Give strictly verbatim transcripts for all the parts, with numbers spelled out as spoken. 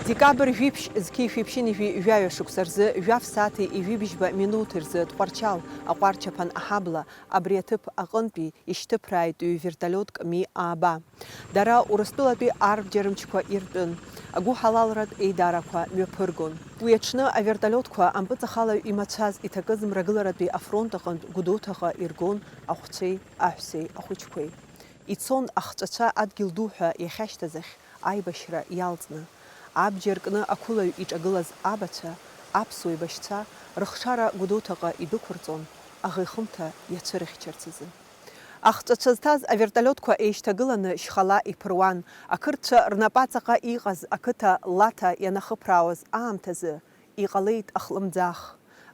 Декабрь жәиԥшь зқьи жәшәи ԥшьынҩажәи жәаҩа шықәса рзы, жәаф сааҭи ҩажәи бжьба минуҭи рзы Тҟәарчал аҟәарчаԥан аҳабла абри аҭыԥ аҟынтәи ишьҭыԥрааит ҩ-вертолиотк Ми ааба. Дара Урыстәылатәи арбџьармчқәа иртәын, агәыҳалалратә еидарақәа мҩаԥыргон. Уи аҽны авертолиотқәа ампыҵахалаҩ имацәаз иҭакыз мрагыларатәи афронт аҟынтә Гәдоуҭаҟа иргон ахәцәеи аҳәсеи ахәыҷқәеи. Ицон ахҵәацәа адгьыл ду ҳәа иахьашьҭаз ахь аибашьра иалҵны. Абџьар кны ақәылаҩ иҿагылаз абацәа, аԥсуа еибашьцәа, рыхшара Гәдоуҭаҟа идәықәырҵон, аӷа ихымҭа иацәырыхьчарц азы. Ахҵәацәа зҭаз авертолиотқәа еишьҭагыланы шьхала иԥыруан, ақырҭцәа рнапаҵаҟа иҟаз ақыҭа Лаҭа ианахыԥраауаз аамҭазы, иҟалеит ахлымӡаах.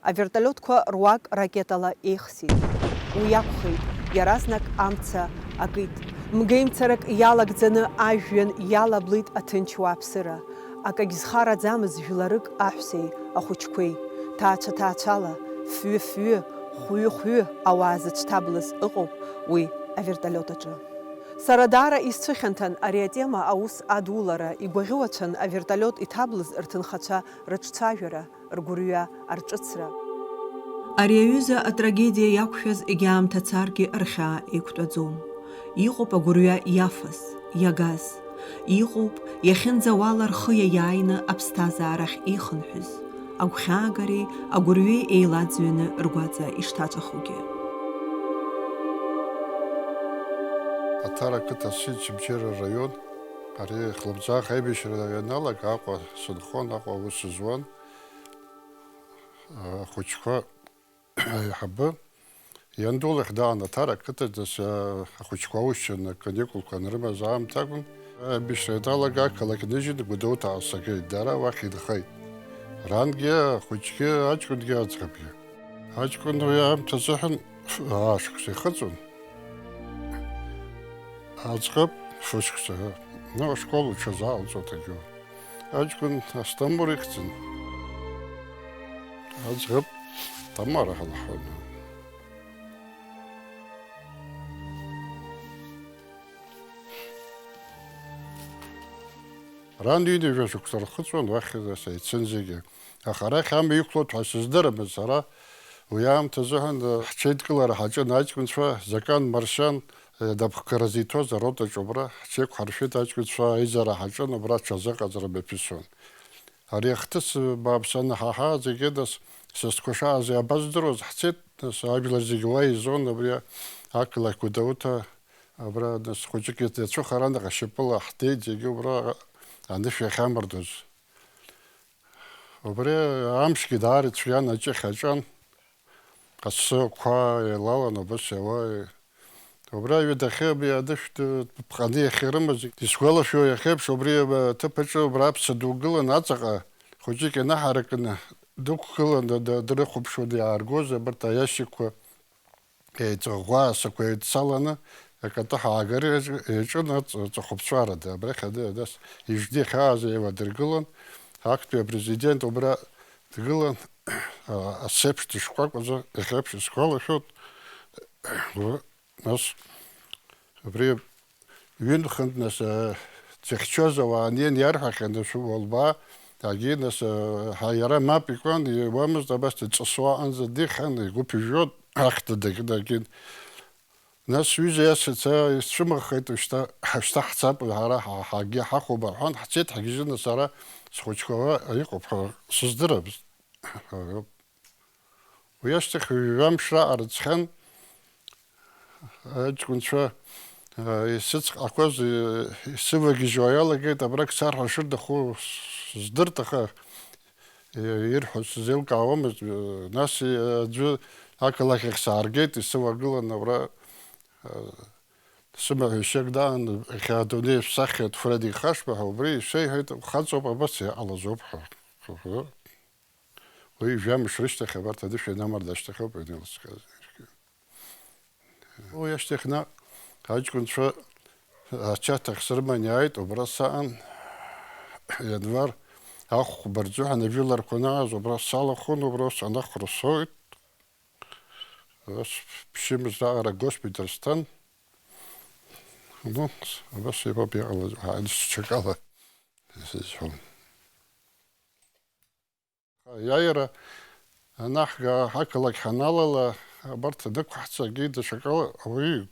Авертолиотқәа руак ракетала еихсит. Уи акәхеит, иаразнак амца акит. Мгеимцарак иалагӡаны ажәҩан иалаблит аҭынч уааԥсыра. Акагь зхараӡамыз жәларык аҳәсеи ахәыҷқәеи, ҭаацәа-ҭаацәала, фҩы-фҩы, хәҩы-хәҩы ауаа зыцәҭаблыз ыҟоуп уи авертолиот аҿы. Сара даара исцәыхьанҭан ари атема аус адулара, игәаӷьуацәан авертолиот иҭаблыз рҭынхацәа рыҿцәажәара, ргәырҩа арҿыцра. Ари аҩыза атрагедиа иақәшәаз егьа аамҭа царгьы рхьаа еиқәтәаӡом. Иҟоуп агәырҩа иафаз, иагаз. Иҟоуп, иахьынӡауала рхы иаиааины аԥсҭазаарахь ихынҳәыз, агәхьаагареи агәырҩеи еилаӡҩаны ргәаҵа ишҭаҵәахугьы. Аҭара ақыҭа Сыччабжьара раион, ари хлымӡаах аибашьра ианалага Аҟәа сынхон, Аҟәа аус зуан. Ахәыҷқәа аиҳабы ианду лахь даан Аҭара ақыҭа, нас, ахәыҷқәа аус шьаны аканикулқәа анрымаз аамҭа акәын. Аибашьра ианалага ақалақь ныжьны Гәдоуҭаҟа сагеит, дара уахь инхеит. Рангьы, ахәыҷгьы, аҷкәынгьы, аӡӷабгьы. Аҷкәын уи аамҭа азыҳәан ф-, аа, шықәса ихыҵуан. Аӡӷаб фышықәса, ну, ашкол лҽазаалҵуа дагьу. Аҷкәын Асҭамыр ихьӡын. Аӡӷаб Тамара ҳәа лҳәон. Ран ҩынҩажәа шықәса рхыҵуан уахь сеицын зегьы. Аха арахь амҩа иқәлоит ҳәа сыздырамызт сара. Уи аамҭазыҳәан, э, ҳҽеидкылара ҳаҿын аҷкәынцәа, Закан Маршьан, э, дапхгара зиҭоз арота аҿы убра ҳҽеиқәҳаршәеит аҷкәынцәа, аизара ҳаҿын, убра ҽазыҟаҵара мҩаԥысуан. Ари ахҭыс бааԥс анаҳаҳа, зегьы нас сасқәа шааз иабаздыруаз, ҳцеит, нас ажәлар зегьы уа изон, абри ақалақь Гәдоуҭа, абра нас хәыҷык иацәыхаран, аха шьапыла ҳдеит зегьы убра анышә иахьамардоз. Убри амшгьы даара ицәгьан, аҷыхь аҿан, асы ақәа еилалан, убас иауа. Убра ҩадахьы абри адышә ԥҟаны иахьарымаз, исгәалашәо иахьеиԥш, убри аҭыԥ аҿы убра аԥса ду гылан аҵаҟа, хәыҷык инаҳаракны дықәгылан, д-, д-, дрыхәаԥшуан иааргоз абарҭ аиашьыкқәа. Еиҵаӷәӷәа асақәа еидцаланы, акатыҳәа аагара иаҿ-, иаҿын аҵ-, аҵыхәаԥҵәарада. Абрахь ады-, адас ижди хьааз еиладыргылан, актәи апрезидент убра дгылан, а, асеиԥш дышкәакәаӡа, иахьеиԥш исгәалашәоит. Нас абри Ҩынтә-хынтә, нас, э, дзыхьчоз ауаа неин иарҳәахьан, нас, уалбаа, агьи, нас, э, ҳа-, иара мап икуан, иуамызт, абас дҵысуа аҟынӡа дихьан, игәы ԥыжәжәон, ахьҭа дагь-, дагьын. Нас сҩыза иасҳәеит, са исцәымыӷхеит, ушьҭа, ҳашьҭаҳцап, ҳара ҳа-, ҳагьы ҳахәоуп, рҳәан, ҳцеит, ҳгьежьын, нас ара схәыҷқәа уа иҟоуп ҳәа сыздырамызт. Уи ашьҭахь ҩажәа мш раҟара ҵхьан, аҷкәынцәа, а, исыцҟақәаз, и-, исывагьежьуа иалагеит, абрагь сарҳәар шырҭаху сыздырт, аха, и-, ирҳәо сзеилкаауамызт, нас, и-, аӡәы ақалақь ахь сааргеит, исывагылан абра, а, сымаҳә ишьак даан, иахьа адунеи шәсахьеит, Фред ихашҭма ҳәа, убри ишеиҳәеит, хаҵоуп, абас иҟалазоуп ҳәа. Уи жәамш рышьҭахь абарҭ адышә ианамарда ашьҭахь ауп ианеилыскааз. Уи ашьҭахь наҟ аҷкәынцәа ачаҭахь срыман иааит, убра саан, ианвар ахәба рзыҳәан ажәыларқәа анааз, убра салахәын, убра санахәра соит. Ус ԥшьымз раҟара агоспиталь сҭан. Ну, абас еиԥоуп иҟалаз, ҳаилсчакала. Исызҳәом. Аиааира анаҳга, ақалақь ҳаналала, абарҭ анықәаҳҵагьы даҽакала ауаҩы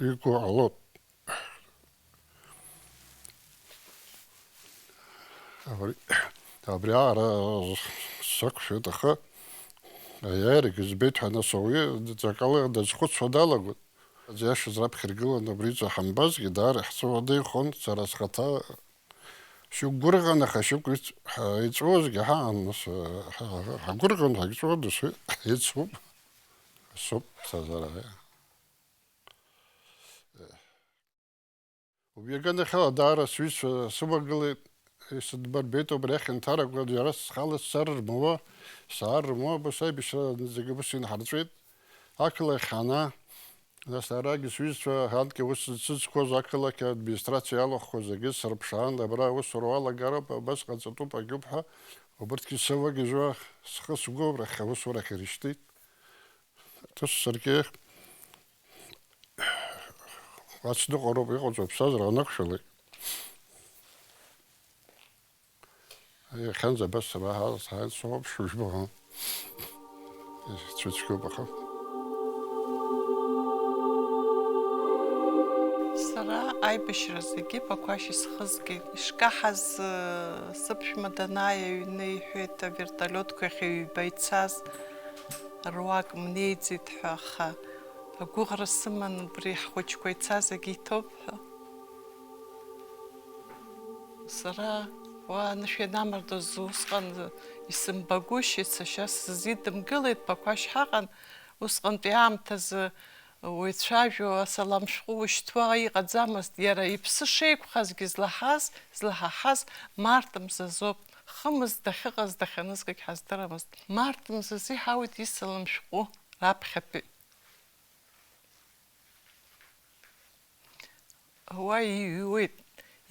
игәы ҟалоит. Абри, абриаҟара сақәшәеит, аха аиааирагьы збеит ҳәа, нас ауаҩы даҽакала дазхәыцуа далагоит. Аӡә иашаз раԥхьа иргыланы абриҵәа ҳамбазгьы, даара иаҳҵәуа деихон, сара схаҭа шьоук гәырӷьан, аха шьоук иҵ-, ҳа-, иҵәуозгьы ҳаҟан, нас, ҳа-, ҳа-, ҳагәырӷьон, ҳагьҵәуан, нас уи ицуп, соуп сазара. Убри аганахьала даара сҩызцәа сывагылеит, исыдбарбеит убри ахьынҭарақәа, џьара схала сцар рмуа, саар рмуа, абас аибашьра зегьы убас инҳарҵәеит. Ақалақь ҳана, нас арагьы сҩызцәа анкьа ус зцызқәоз ақалақь администрациа иалахәқәа зегьы сырԥшаан, абра аусура уалагароуп, абас ҟаҵатәуп, агьуп ҳәа, убырҭгьы сывагьежьуа схы-сгәы рахь аусурахь ирышьҭит. Ус саргьы Ацныҟәароуп иҟауҵо, аԥсҭазаара анақәшәалак. Иахьанӡа абас сабаҳаз, сааит, соуԥшәыжәба. Ицәыцәгьоуп, аха. Сара аибашьра зегьы Пақәашь исхызгеит. Ишкаҳаз, сыԥшәма данааи аҩны иҳәеит, авертолиотқәа иахьа ҩба ицаз руак мнеиӡеит ҳәа, аха агәыӷра сыман убри ҳхәыҷқәа ицаз агьы иҭоуп ҳәа. Сара уа анышә ианамардоз усҟан исымбагәышьеит, сашьа сзидымгылеит, Пақәашь ҳаҟан, усҟантәи аамҭазы уаҩ цәажәо асалам шәҟәы ушьҭуа иҟаӡамызт, иара иԥсы шеиқәхазгьы злаҳаз, злаҳаҳаз март мзазоуп, хымз дахьыҟаз дахьанызгагь ҳаздырамызт. Март мзазы иҳауит исалам шәҟәы раԥхьатәи. Уа иҩуеит,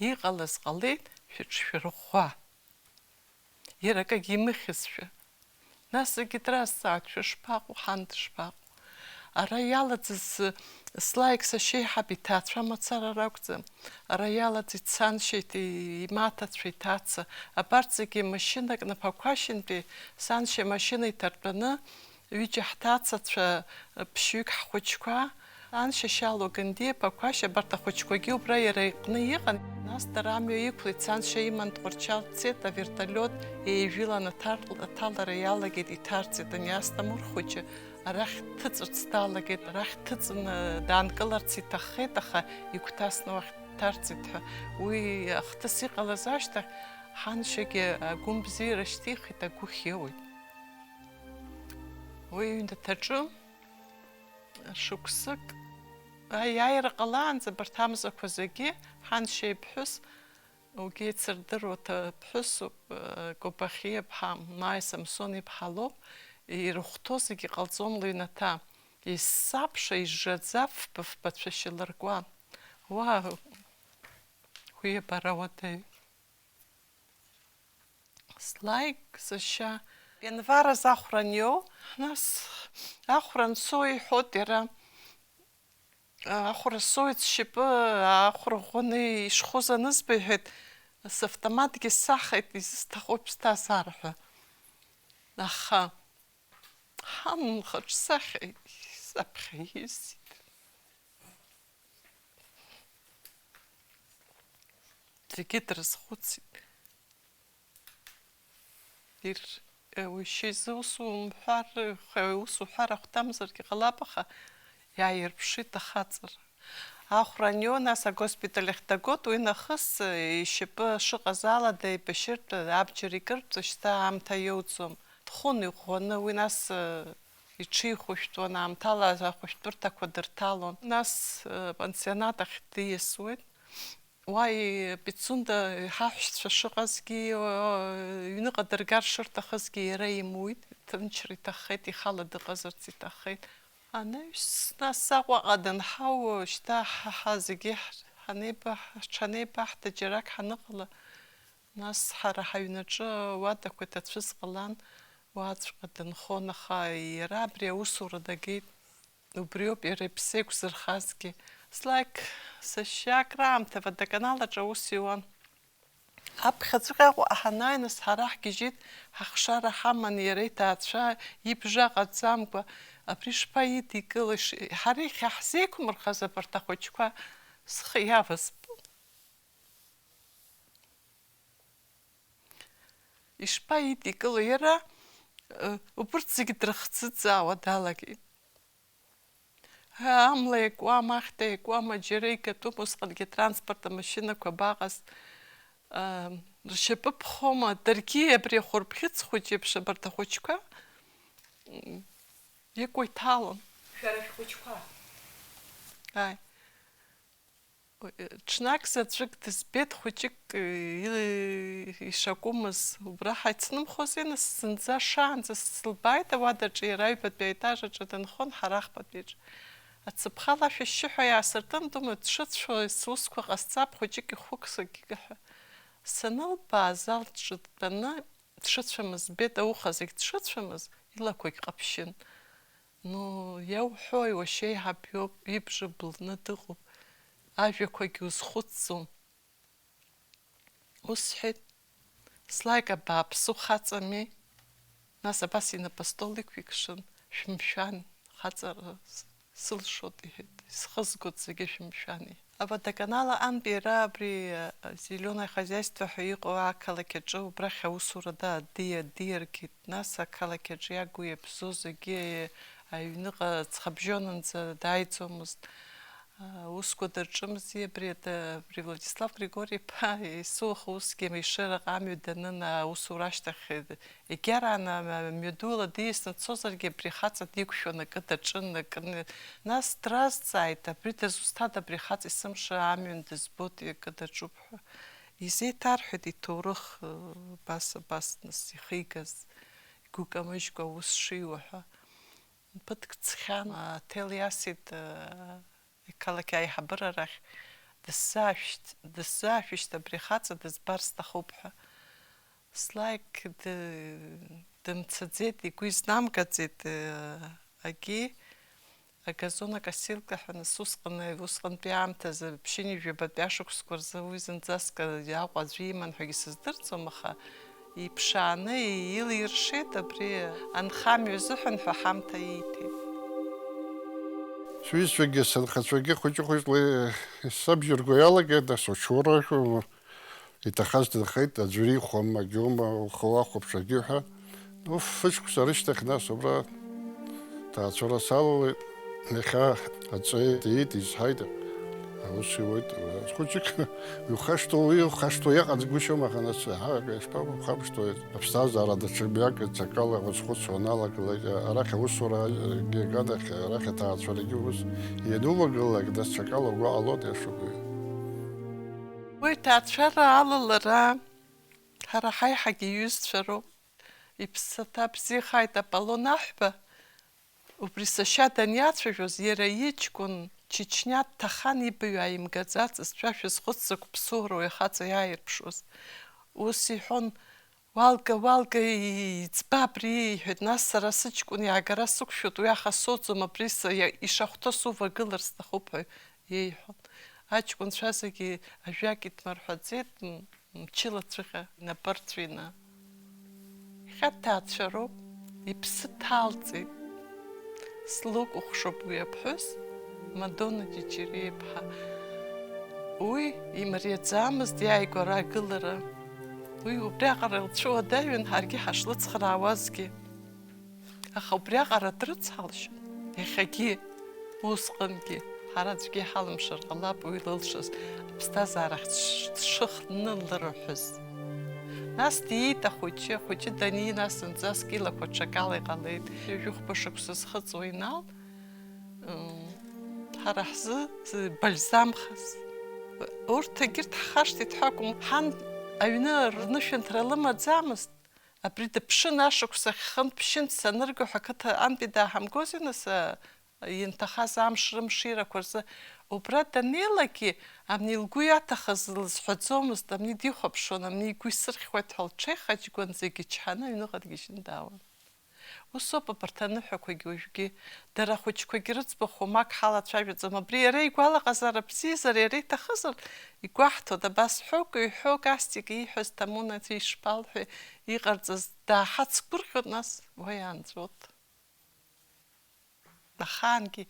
иҟалаз ҟалеит, шәыҽшәырӷәӷәа. Иара акагьы имыхьызшәа. Нас зегьы дразҵааит, шәышԥаҟоу, ҳан дышԥаҟоу? Ара иалаӡыз слаик сашьеиҳаб иҭаацәа мацара ракәӡам. Ара иалаӡит саншьеи имаҭацәа иҭаца. Абарҭ зегьы машьынак Наԥақәашьынтәи саншьа машьына иҭартәаны, ҩыџьа ҳҭацацәа, ԥшьҩык ҳхәыҷқәа, аншьа Шьалуа Гандиа Пақәашь, абарҭ ахәыҷқәагьы убра иара иҟны иҟан. Нас дара амҩа иқәлеит, саншьа иман Тҟәарчал дцеит, авертолиот еижәылан аҭар-, аҭалара иалагеит, иҭарҵеит, ани Асҭамыр хәыҷы арахь дҭыҵырц далагеит, арахь дҭыҵны даанкыларц иҭаххеит, аха игәҭасны уахь дҭарҵеит ҳәа. Уи ахҭыс иҟалаз ашьҭахь, ҳаншьагьы агәы бзиара шьҭихит, агәы хиоуит. Уи иҩнаҭаҿы шықәсык аиааира ҟалаанӡа абарҭ амзақәа зегьы ҳаншьа иԥҳәыс, угьы еицырдыруа ҭа-, ԥҳәысуп, Кобахьиа ԥҳа, Маи Самсон иԥҳа лоуп, ирыхәҭоу зегьы ҟалҵон лыҩнаҭа. Исзаԥша, ижжаӡа фба-фба цәашьы лыркуан. Уа, уи абара уадаҩ. Слаик, сашьа. Ианвар азы ахәра аниоу, нас ахәра анцо иҳәоит иара. Ахәра соуит сшьапы аахәра ӷәӷәаны ишхоз анызба, иҳәеит, савтоматгьы сахеит, изысҭаху иԥсҭазаара ҳәа. Аха ҳан лхаҿсахьа саԥхьа исит. Зегьы дрызхәыцит. Ир-, уи шьа изы ус умҳәар, х-, ус уҳәар ахәҭамзаргьы ҟалап, аха иааирԥшит ахаҵара. Ахәра аниоу, нас агоспиталь ахь дагоит, уи нахыс, ишьапы шыҟаз ала деибашьыртә абџьар икыртә, шьҭа аамҭа иоуӡом. Дхон иӷәӷәаны, уи нас, иҽихәышәтәуан, аамҭала ахәышәтәырҭақәа дырҭалон. Нас, пансионат ахь диасуеит. Уа, и-, Пицунда иҳаҳәшьцәа шыҟазгьы, ы, ҩныҟа дыргар шырҭахызгьы иара имуит, ҭынчра иҭаххеит, ихала дыҟазарц иҭаххеит. Анаҩс, нас Аҟәаҟа данҳау, шьҭа ҳа, ҳа зегьы ҳ-, ҳанеибаҳ-, ҳҽанеибаҳҭа џьарак ҳаныҟала, нас ҳара ҳаҩнаҿы уадақәа иҭацәыз ҟалан, уаҵәҟьа дынхон, аха иара абри аусура дагеит. Убриоуп иара иԥсы еиқәзырхазгьы. Слак, сашьа акраамҭа водоканал аҿы аус иуан. Аԥхьаҵәҟьа Аҟәа ҳанааи, нас, ҳара ҳгьежьит, ҳахшара ҳаман, иара иҭаацәа ибжа ҟаҵамкәа, абри шԥаидикылашь? Ҳара иахьаҳзеиқәмырхаз абарҭ ахәыҷқәа схы иавасп. Ишԥаидикыло иара, э, убырҭ зегьы дрыхӡыӡаауа далагеит. Амла иакуама, ахьҭа иакуама, џьара игатәым усҟангьы атранспорт амашьынақәа абаҟаз, аа, ршьапы ԥхома, даргьы абри ахәырбӷьыц хәыҷ еиԥш абарҭ ахәыҷқәа, м, икәа иҭалон. Шәара шәхәыҷқәа? Ааи. Ҽнак заҵәык дызбеит хәыҷык, и-, ишакәымыз. Убра ҳаицнымхозеи, нас, зынӡа шаанӡа сылбааит ауадаҿы, иара аҩбатәи аетаж аҿы дынхон, ҳара ахԥатәиаҿы. Ацыԥхала ашәа ашьшьыҳәа иаасыртын, думоу, дшыцәшәо, сусқәа ҟасҵап, хәыҷык ихәы ксыгьгы ҳәа. Санылбаа, азал ҿы дтәаны дшыцәамыз збеит, ауха зегь дшыцәамыз, илақәагь ҟаԥшьын. Ну, иауҳәои, уашьа еиҳаб иоуп, ибжа былны дыҟоуп, ажәақәагьы узхәыцӡом. Ус сҳәеит, слаик, абааԥсы, ухаҵами? Нас абас инапы астол иқәикшан, шәымшәан, хаҵара с-, сылшоит, иҳәеит, исхызгоит зегьы, шәымшәан, иҳәеит. Аводоканал аҟынтәи иара абри, а, зеленое хозяйство ҳәа иҟоу ақалақь аҿы, убрахь аусура да-, диа-, диаргеит. Нас ақалақь аҿы иагу иабзоу зегьы аҩныҟа ҵхыбжьонынӡа дааиӡомызт. Аусқәа дырҿымзи, абри ада-, абри Владислав Григори-иԥа, есуаха усгьы Ешыраҟа амҩа данын, аусура ашьҭахь, егьарааны амҩа дуала диасны дцозаргьы, абри хаҵа диқәшәон, акы даҿын, акы ны-, нас дразҵааит, абри дызусҭада, абри хаҵа есымша амҩан дызбоит, акы даҿуп ҳәа. Изеиҭарҳәеит иҭоурых, абас, абас нас ихигаз, игәы камыжькәа аус шиуа ҳәа. Ԥыҭк ҵхьан, аҭел иасит, ақалақь аиҳабыра рахь, дысзаашәшьт, дысзаашәышьҭ, абри ахаҵа дызбар сҭахуп ҳәа. Слаик ды-, дымцаӡеит, игәы изнамгаӡеит, агьи. Агазон акосилка ҳәа, нас, усҟан, усҟантәи аамҭазы, ԥшьынҩажәи жәабатәи ашықәсқәа рзы уи зынӡаск Аҟәа аӡәы иман ҳәагьы сыздырӡом, аха иԥшааны илиршеит, абри анхамҩа азыҳәан ҳәа ҳамҭа ииҭеит. Сҩызцәагьы сынхацәагьы хәыҷы-хәыҷла исабжьарго иалагеит, нас, учура, иҭахаз дынхеит, аӡәыр ихәом, агьома, ухы уахәаԥш, агьи ҳәа. Уф, фышықәса рышьҭахь, нас, убра ҭаацәара салалеит. Иахьа аҵеи диит, изҳаит, аус иуеит. Хәыҷык иухашҭуа, уи иухашҭуа иаҟаӡгәышьом, аха, нас, ҳа, ишԥа-, ухамышҭуеи? Аԥсҭазаара даҽа мҩак, ҵакала уазхәыцуа уаналагалак, арахь аусурагьы аганахь, арахь аҭаацәарагьы ус ианулагалак, нас, ҽакала угәы ҟалоит, иашоуп уи. Уи ҭаацәара алалара ҳара ҳаиҳагьы иҩызцәа роуп. Иԥсаҭа бзиахааит Аполлон Аҳәба. Убри сашьа даниацәажәоз, иара иҷкәын Чечниа дҭахан, ибаҩ ааимгаӡацызт, шәа шәызхәыц закә ԥсуроу ихаҵа иааирԥшуаз. Ус иҳәон, уалга, уалга, иӡба абри, иҳәеит, нас сара сыҷкәын иаагара сықәшәоит, уи аха соуӡом, абри са-, иа-, ишахәҭоу сувагылар сҭахуп ҳәа иеиҳәон. Аҷкәынцәа зегьы ажәак иҭмырҳәаӡеит, м-, мчыла цәыҟьа инапы рҵәины. Иахьа дҭаацәароуп, иԥсы ҭалҵеит. Слыкәыхшоуп уи аԥҳәыс, Мадонна Ҷыҷыриа-иԥҳа. Уи имариаӡамызт иааигәара агылара. Уи убриаҟара лцәыуадаҩын ҳаргьы ҳашлыцхраауазгьы. Аха убриаҟара дрыцҳалшьон. Иахьагьы, усҟангьы, ҳара аӡәгьы иҳалымшар ҟалап уи лылшаз, аԥсҭазаарахь дш-, дшыхныллырҳәыз. Нас диит ахәыҷы, ахәыҷы дании, нас зынӡаск илақәа ҽакала иҟалеит. Ҩажәихәба шықәса зхыҵуа Инал, м, ҳара ҳзы, ы, бальзамхаз. Урҭ егьырҭ ҳхашҭит ҳәа акәым, ҳан аҩны рнышәынҭра лымаӡамызт. Абри дыԥшын, ашықәсахь хынтә-ԥшьынтә санырга ҳәа, ақыҭа антәи дааҳамгозеи, нас, а, инҭахаз амш рымширақәа рзы. Убра даннеилакгьы, абни лгәы иаҭахыз лызҳәаӡомызт, абни дихәаԥшуан, абни игәы исырхьуеит ҳәа лҽеихаџьгәан, зегь ичҳаны аҩныҟа дгьежьны даауан. Ус ауп абарҭ аныҳәақәагьы уажәгьы. Дара ахәыҷқәагьы рыӡбахә уамак ҳалацәажәаӡом. Абри иара игәалаҟазаара бзиазар, иара иҭахызар, игәаҳҭоит, абас ҳәоук, ҩҳәоук Астик ииҳәаз Ҭамуна ишԥалҳәеи, иҟарҵаз дааҳацгәырӷьоит, нас уа иаанҵәоит. Ахаангьы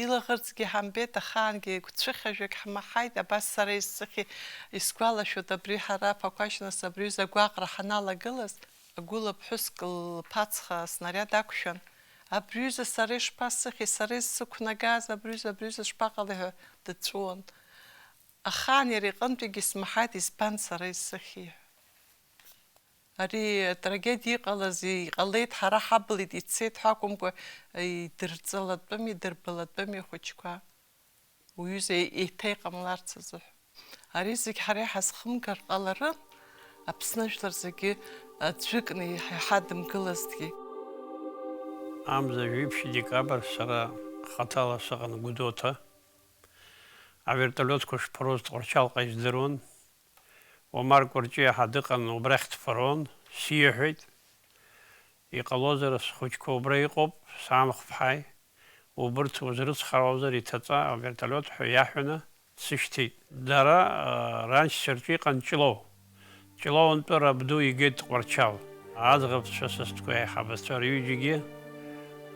илаӷырӡгьы ҳамбеит, ахаангьы гәцәыхьажәак ҳмаҳаит, абас сара исзыхьи, исгәалашәоит, абри ҳара Ԥақәашь нас абри ҩыза агәаҟра ҳаналагылаз, агәыла ԥҳәыск лԥацха аснариад ақәшәан, абри ҩыза сара ишԥасыхьи, сара исықәнагаз абри ҩыза, абри ҩыза шԥаҟалеи ҳәа дыҵәуон. Ахаан иара иҟынтәигьы смаҳаит, избан сара исыхьи ҳәа. Ари атрагедиа иҟалаз, иҟалеит, ҳара ҳабылит, ицеит ҳәа акәымкәа, идырҵалатәыми, идырбалатәыми ахәыҷқәа, уҩыза еиҭа иҟамларц азыҳәа. Ари зегь ҳара иҳазхымгар ҟаларын, Аԥсны ажәлар зегьы аӡәыкны иҳадымгылазҭгьы. Амза жәиԥшь декабр сара хаҭала сыҟан Гәдоуҭа. Авертолиотқәа шԥароз Тҟәарчалҟа издыруан. Омар Кәарҷиа ҳәа дыҟан, убрахь дԥырон, сиҳәеит. Иҟалозар, схәыҷқәа убра иҟоуп, саамхԥҳаи, убырҭ узрыцхраауазар иҭаҵа, авертолиот ҳәа иаҳәаны дсышьҭит. Дара, а, раншьцәа рҿы иҟан Ҷлоу. Ҷлоунтәи рабду игеит Тҟәарчал. Аӡӷабцәа, сасдкәа, аиҳабацәа рҩыџьагьы,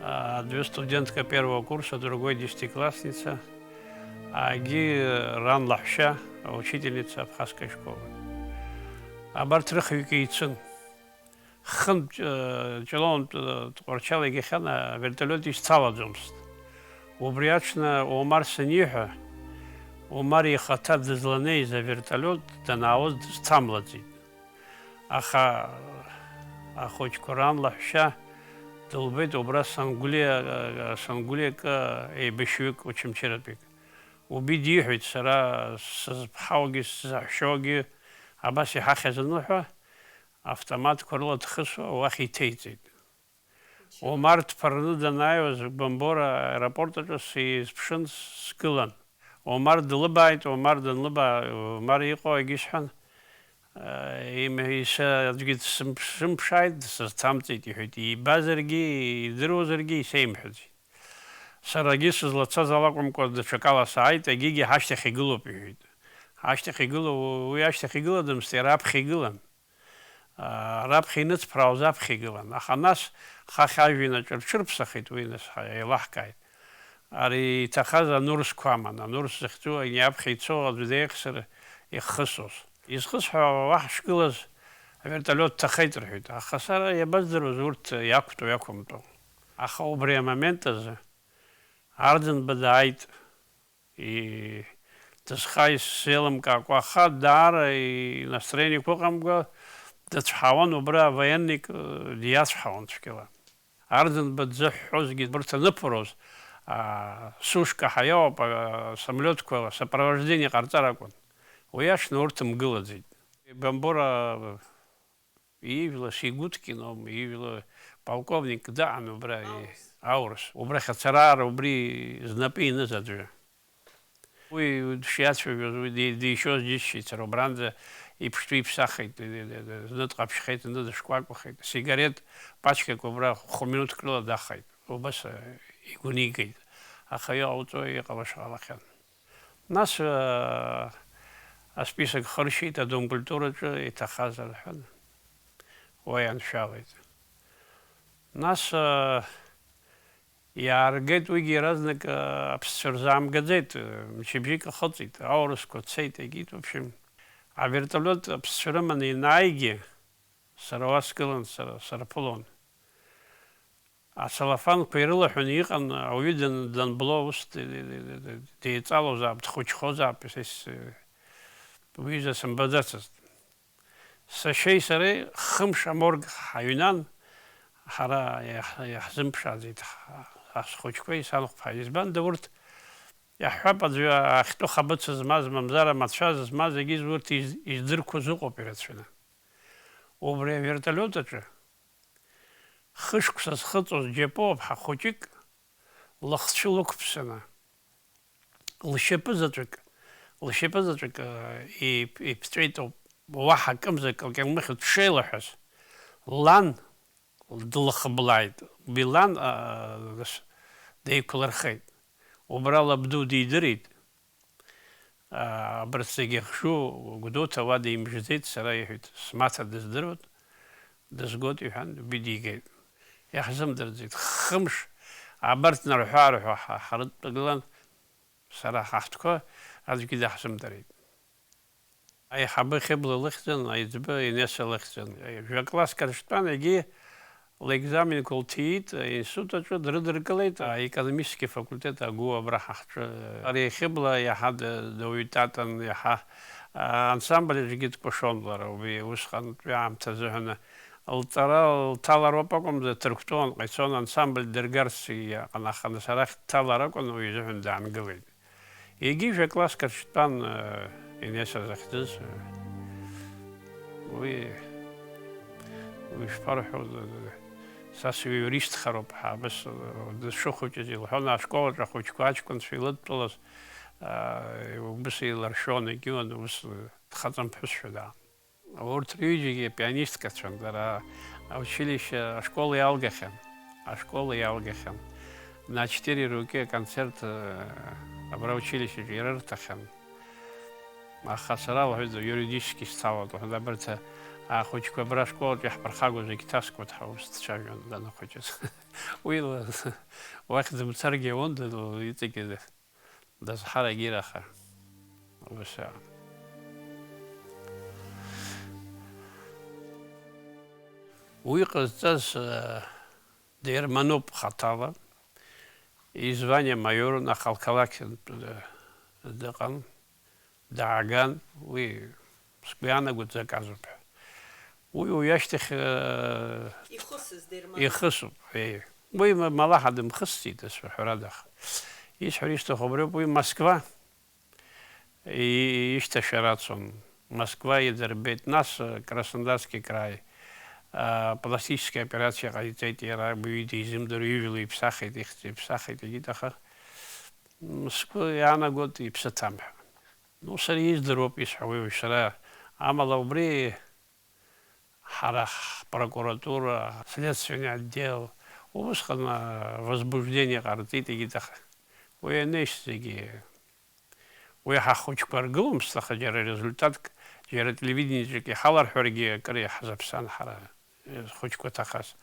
а, аӡәы студентка первого курса, другой десятиклассница, агьи ран лаҳәшьа, учительница абхазская школа. Абарҭ рыхҩык еицын. Хынтә, э, Ҷлоунтә, э, Тҟәарчал егьахьан, авертолиот ишьҭалаӡомызт. Убри аҽны Омар саниҳәа, Омар ихаҭа дызланеиз авертолиот данаауаз дысҭамлаӡеит. Аха ахәыҷқәа ран лаҳәшьа дылбеит убра Сангәлиа, э, Сангәлиак, э, еибашьҩык, очамчыратәик. Убри диҳәеит, сара сызԥҳаугьы, сзаҳәшьоугьы абас иҳахьыз анылҳәа, автоматқәа рыла дхысуа уахь иҭеиҵеит. Омар дԥырны данааиуаз, Бамбора аеропорт аҿы сизԥшын, сгылан. Омар длыбааит, Омар данлыбаа, Омар иҟоу егьысҳәан, э, им-, ис-, аӡәгьы дсымԥ-, сымԥшааит, дсызҭамҵеит, иҳәеит, ибазаргьы, идыруазаргьы исеимҳәаӡеит. Саргьы сызлацаз ала акәымкәа, даҽакала сааит, егьигьы ҳашьҭахь игылоуп, иҳәеит. Ҳашьҭахь игылоу, уи ашьҭахь игыладамызт, иара аԥхьа игылан. Аа, раԥхьа иныҵԥраауаз аԥхьа игылан. Аха нас хахь ажәҩан аҿы рҽырԥсахит, уи нас ҳа-, еилаҳкааит. Ари иҭахаз анурсқәа аман, анурс захьӡу ани аԥхьа ицо аӡә деихсыр иххысуаз. Изхысҳәаауа уаҳа шгылаз авертолиот ҭахеит рҳәеит, аха сара иабаздыруаз урҭ иақәтәоу иақәымтәоу. Аха убри амомент азы Арӡынба дааит. И-, дызхаиз сзеилымкаакәа, аха даара и-, настроение еиқәыҟамкәа дыцәҳауан, убра авоенник, э, диацәҳауан цәгьала. Арӡынба дзыҳәҳәозгьы, урҭ аныԥыроз, а, сушка ҳәа иоуп, а, самолиотқәа сопровождение ҟарҵар акәын. Уи аҽны урҭ мгылаӡеит. Бамбора Ижәла Сигуткин аума, ижәла полковник даан убра, аурыс. Аурыс. Убрахь ацараара убри знапы иныз аӡәы. Уи дшиацәажәоз, уи ди-, дишьоз џьысшьеит сара, убранӡа иԥштәы иԥсахит, зны дҟаԥшьхеит, зны дышкәакәахеит. Сигарет пачкак убра хә-минуҭк рыла дахеит. Убас, э, игәнигеит. Аха иҟауҵо, иҟалаша ҟалахьан. Нас, аа, асписок хыршьеит, адом культураҿы иҭахазар ҳәан, уа ианшәалеит. Нас, аа, иааргеит уигьы иаразнак, аа, аԥсцәа рзаамгаӡеит, мчыбжьык ахыҵит, аурысқәа цеит, егьит, в общем, авертолиот аԥсцәа рыманы ианааигьы, сара уа сгылан, сара сарԥылон. Ацалафанқәа ирылаҳәаны иҟан, ауаҩы дан-, данбло ус д-, д-, д-, д-, д-, деиҵалозаап, дхәыҷхозаап, ес-, ес-, уи изы сымбаӡацызт. Сашьеи сареи хымш аморг ҳаҩнан, ҳара иаҳ-, иаҳзымԥшааӡеит ҳа-, ҳа-, схәыҷқәеи санхәԥҳаи. Избанда урҭ, иаҳҳәап, аӡәы ахьтәы хабыцыз змаз, мамзар амацәаз змаз, егьыс урҭ из-, издырқәоз ыҟоуп ирацәаны. Убри авертолиот аҿы Хышықәса зхыҵуаз Џьапуаԥҳа хәыҷык лыхцәы лықәԥсаны, лшьапы заҵәык, лшьапы заҵәык, э, ип-, иԥҵәеит ауп, уаҳа акымзарак лкьамыхьуа дшеилаҳәаз, лан Длыхыблааит. Билан, а, нас деиқәлырхеит. Убра лабду дидырит. А, абарҭ зегьы ахьжу Гәдоуҭа уа димжьаӡеит, сара иҳәеит, смаҭа дыздыруан, дызгоит, иҳәан, убри дигеит. Иаҳзымдырӡеит. Хымш абарҭ нарҳәы-аарҳәуа ҳа-, ҳрыдтәагылан, сара ҳахәҭқәа аӡәгьы даҳзымдырит. Аиҳабы Хьыбла лыхьӡын, аиҵбы Инесса лыхьӡын. Жәа-класск рыҽтәан, егьи лекзаменқәа лҭиит, аинститут аҿы дрыдыркылеит, аекономический факультет агәы абра ҳахҿы. Ари Хьыбла иаҳа д-, дуаҩы татан, иаҳа, а, ансамбль аҿгьы дкәашон лара, убри усҟантәи аамҭа азыҳәан. Лҵара лҭалароуп акәымзар, Ҭырқәтәыланҟа ицон ансамбль дыргарц иҟан, аха нас арахь дҭалар акәын, уи изыҳәан даангылеит. Егьи жәа-класск аҿы дтәан, э, Инесса захьӡыз, э, уи, уи шԥарҳәо, э, са сиуристхароуп ҳәа, абас, э, дышхәыҷыз илҳәон, ашкол аҿы ахәыҷқәа аҷкәынцәа илыдтәалаз, э, убас еиларшәон, егьиуан, ус, э, дхаҵамԥҳәысшәа даан. Урҭ рҩыџьагьы пианисткацәан, дара аучилишье, ашкол иалгахьан, ашкол иалгахьан. На четыре руки аконцерт, э, абра аучилишьеҿы ирырҭахьан. Аха сара, лҳәеит, юридически сцалоит, лҳәеит, абарҭ ахәыҷқәа абра ашколаҿы иаҳԥырхагоу зегь ҭаскуеит ҳәа ус дцәажәон данахәыҷыз. Уи ла-, уахь дымцаргьы ауан, д-, иҵегьы Дазҳарагьы раха. Ус. Уи ҟазҵаз, э, дерманоуп хаҭала. Извание маиорын, аха лқалақь, э, дыҟан. Дааган, уи сгәы иаанагоит заказуп ҳәа. Уи уи ашьҭахь, э, ихысыз дерманоуп. Ихысуп, еи. Уи ма-, Малаҳа дымхысцеит, ас ҳәарада. Исҳәар исҭаху абриоуп, уи Москва и-, ишьҭашәара ацон. Москва идырбеит, нас, э, Краснодарский край, э, пластическая операция ҟаиҵеит иара, уи дизымдыруа, ижәла иԥсахит, ихьӡ иԥсахит, егьит, аха, м, сгәы иаанагоит иԥсы ҭам ҳәа. Ну, сара издыруоуп исҳәауеи, уажә сара, амала убри ҳара ҳпрокуратура, следственный отдел, усҟан, а, возбуждение ҟарҵеит, егьит, аха уи анеишь зегьы, уи ҳахәыҷқәа ргыломызт, аха џьара результатк, џьара телевидениеҿгьы иҳаларҳәаргьы акыр иаҳзаԥсан ҳара, э, зхәыҷқәа ҭахаз.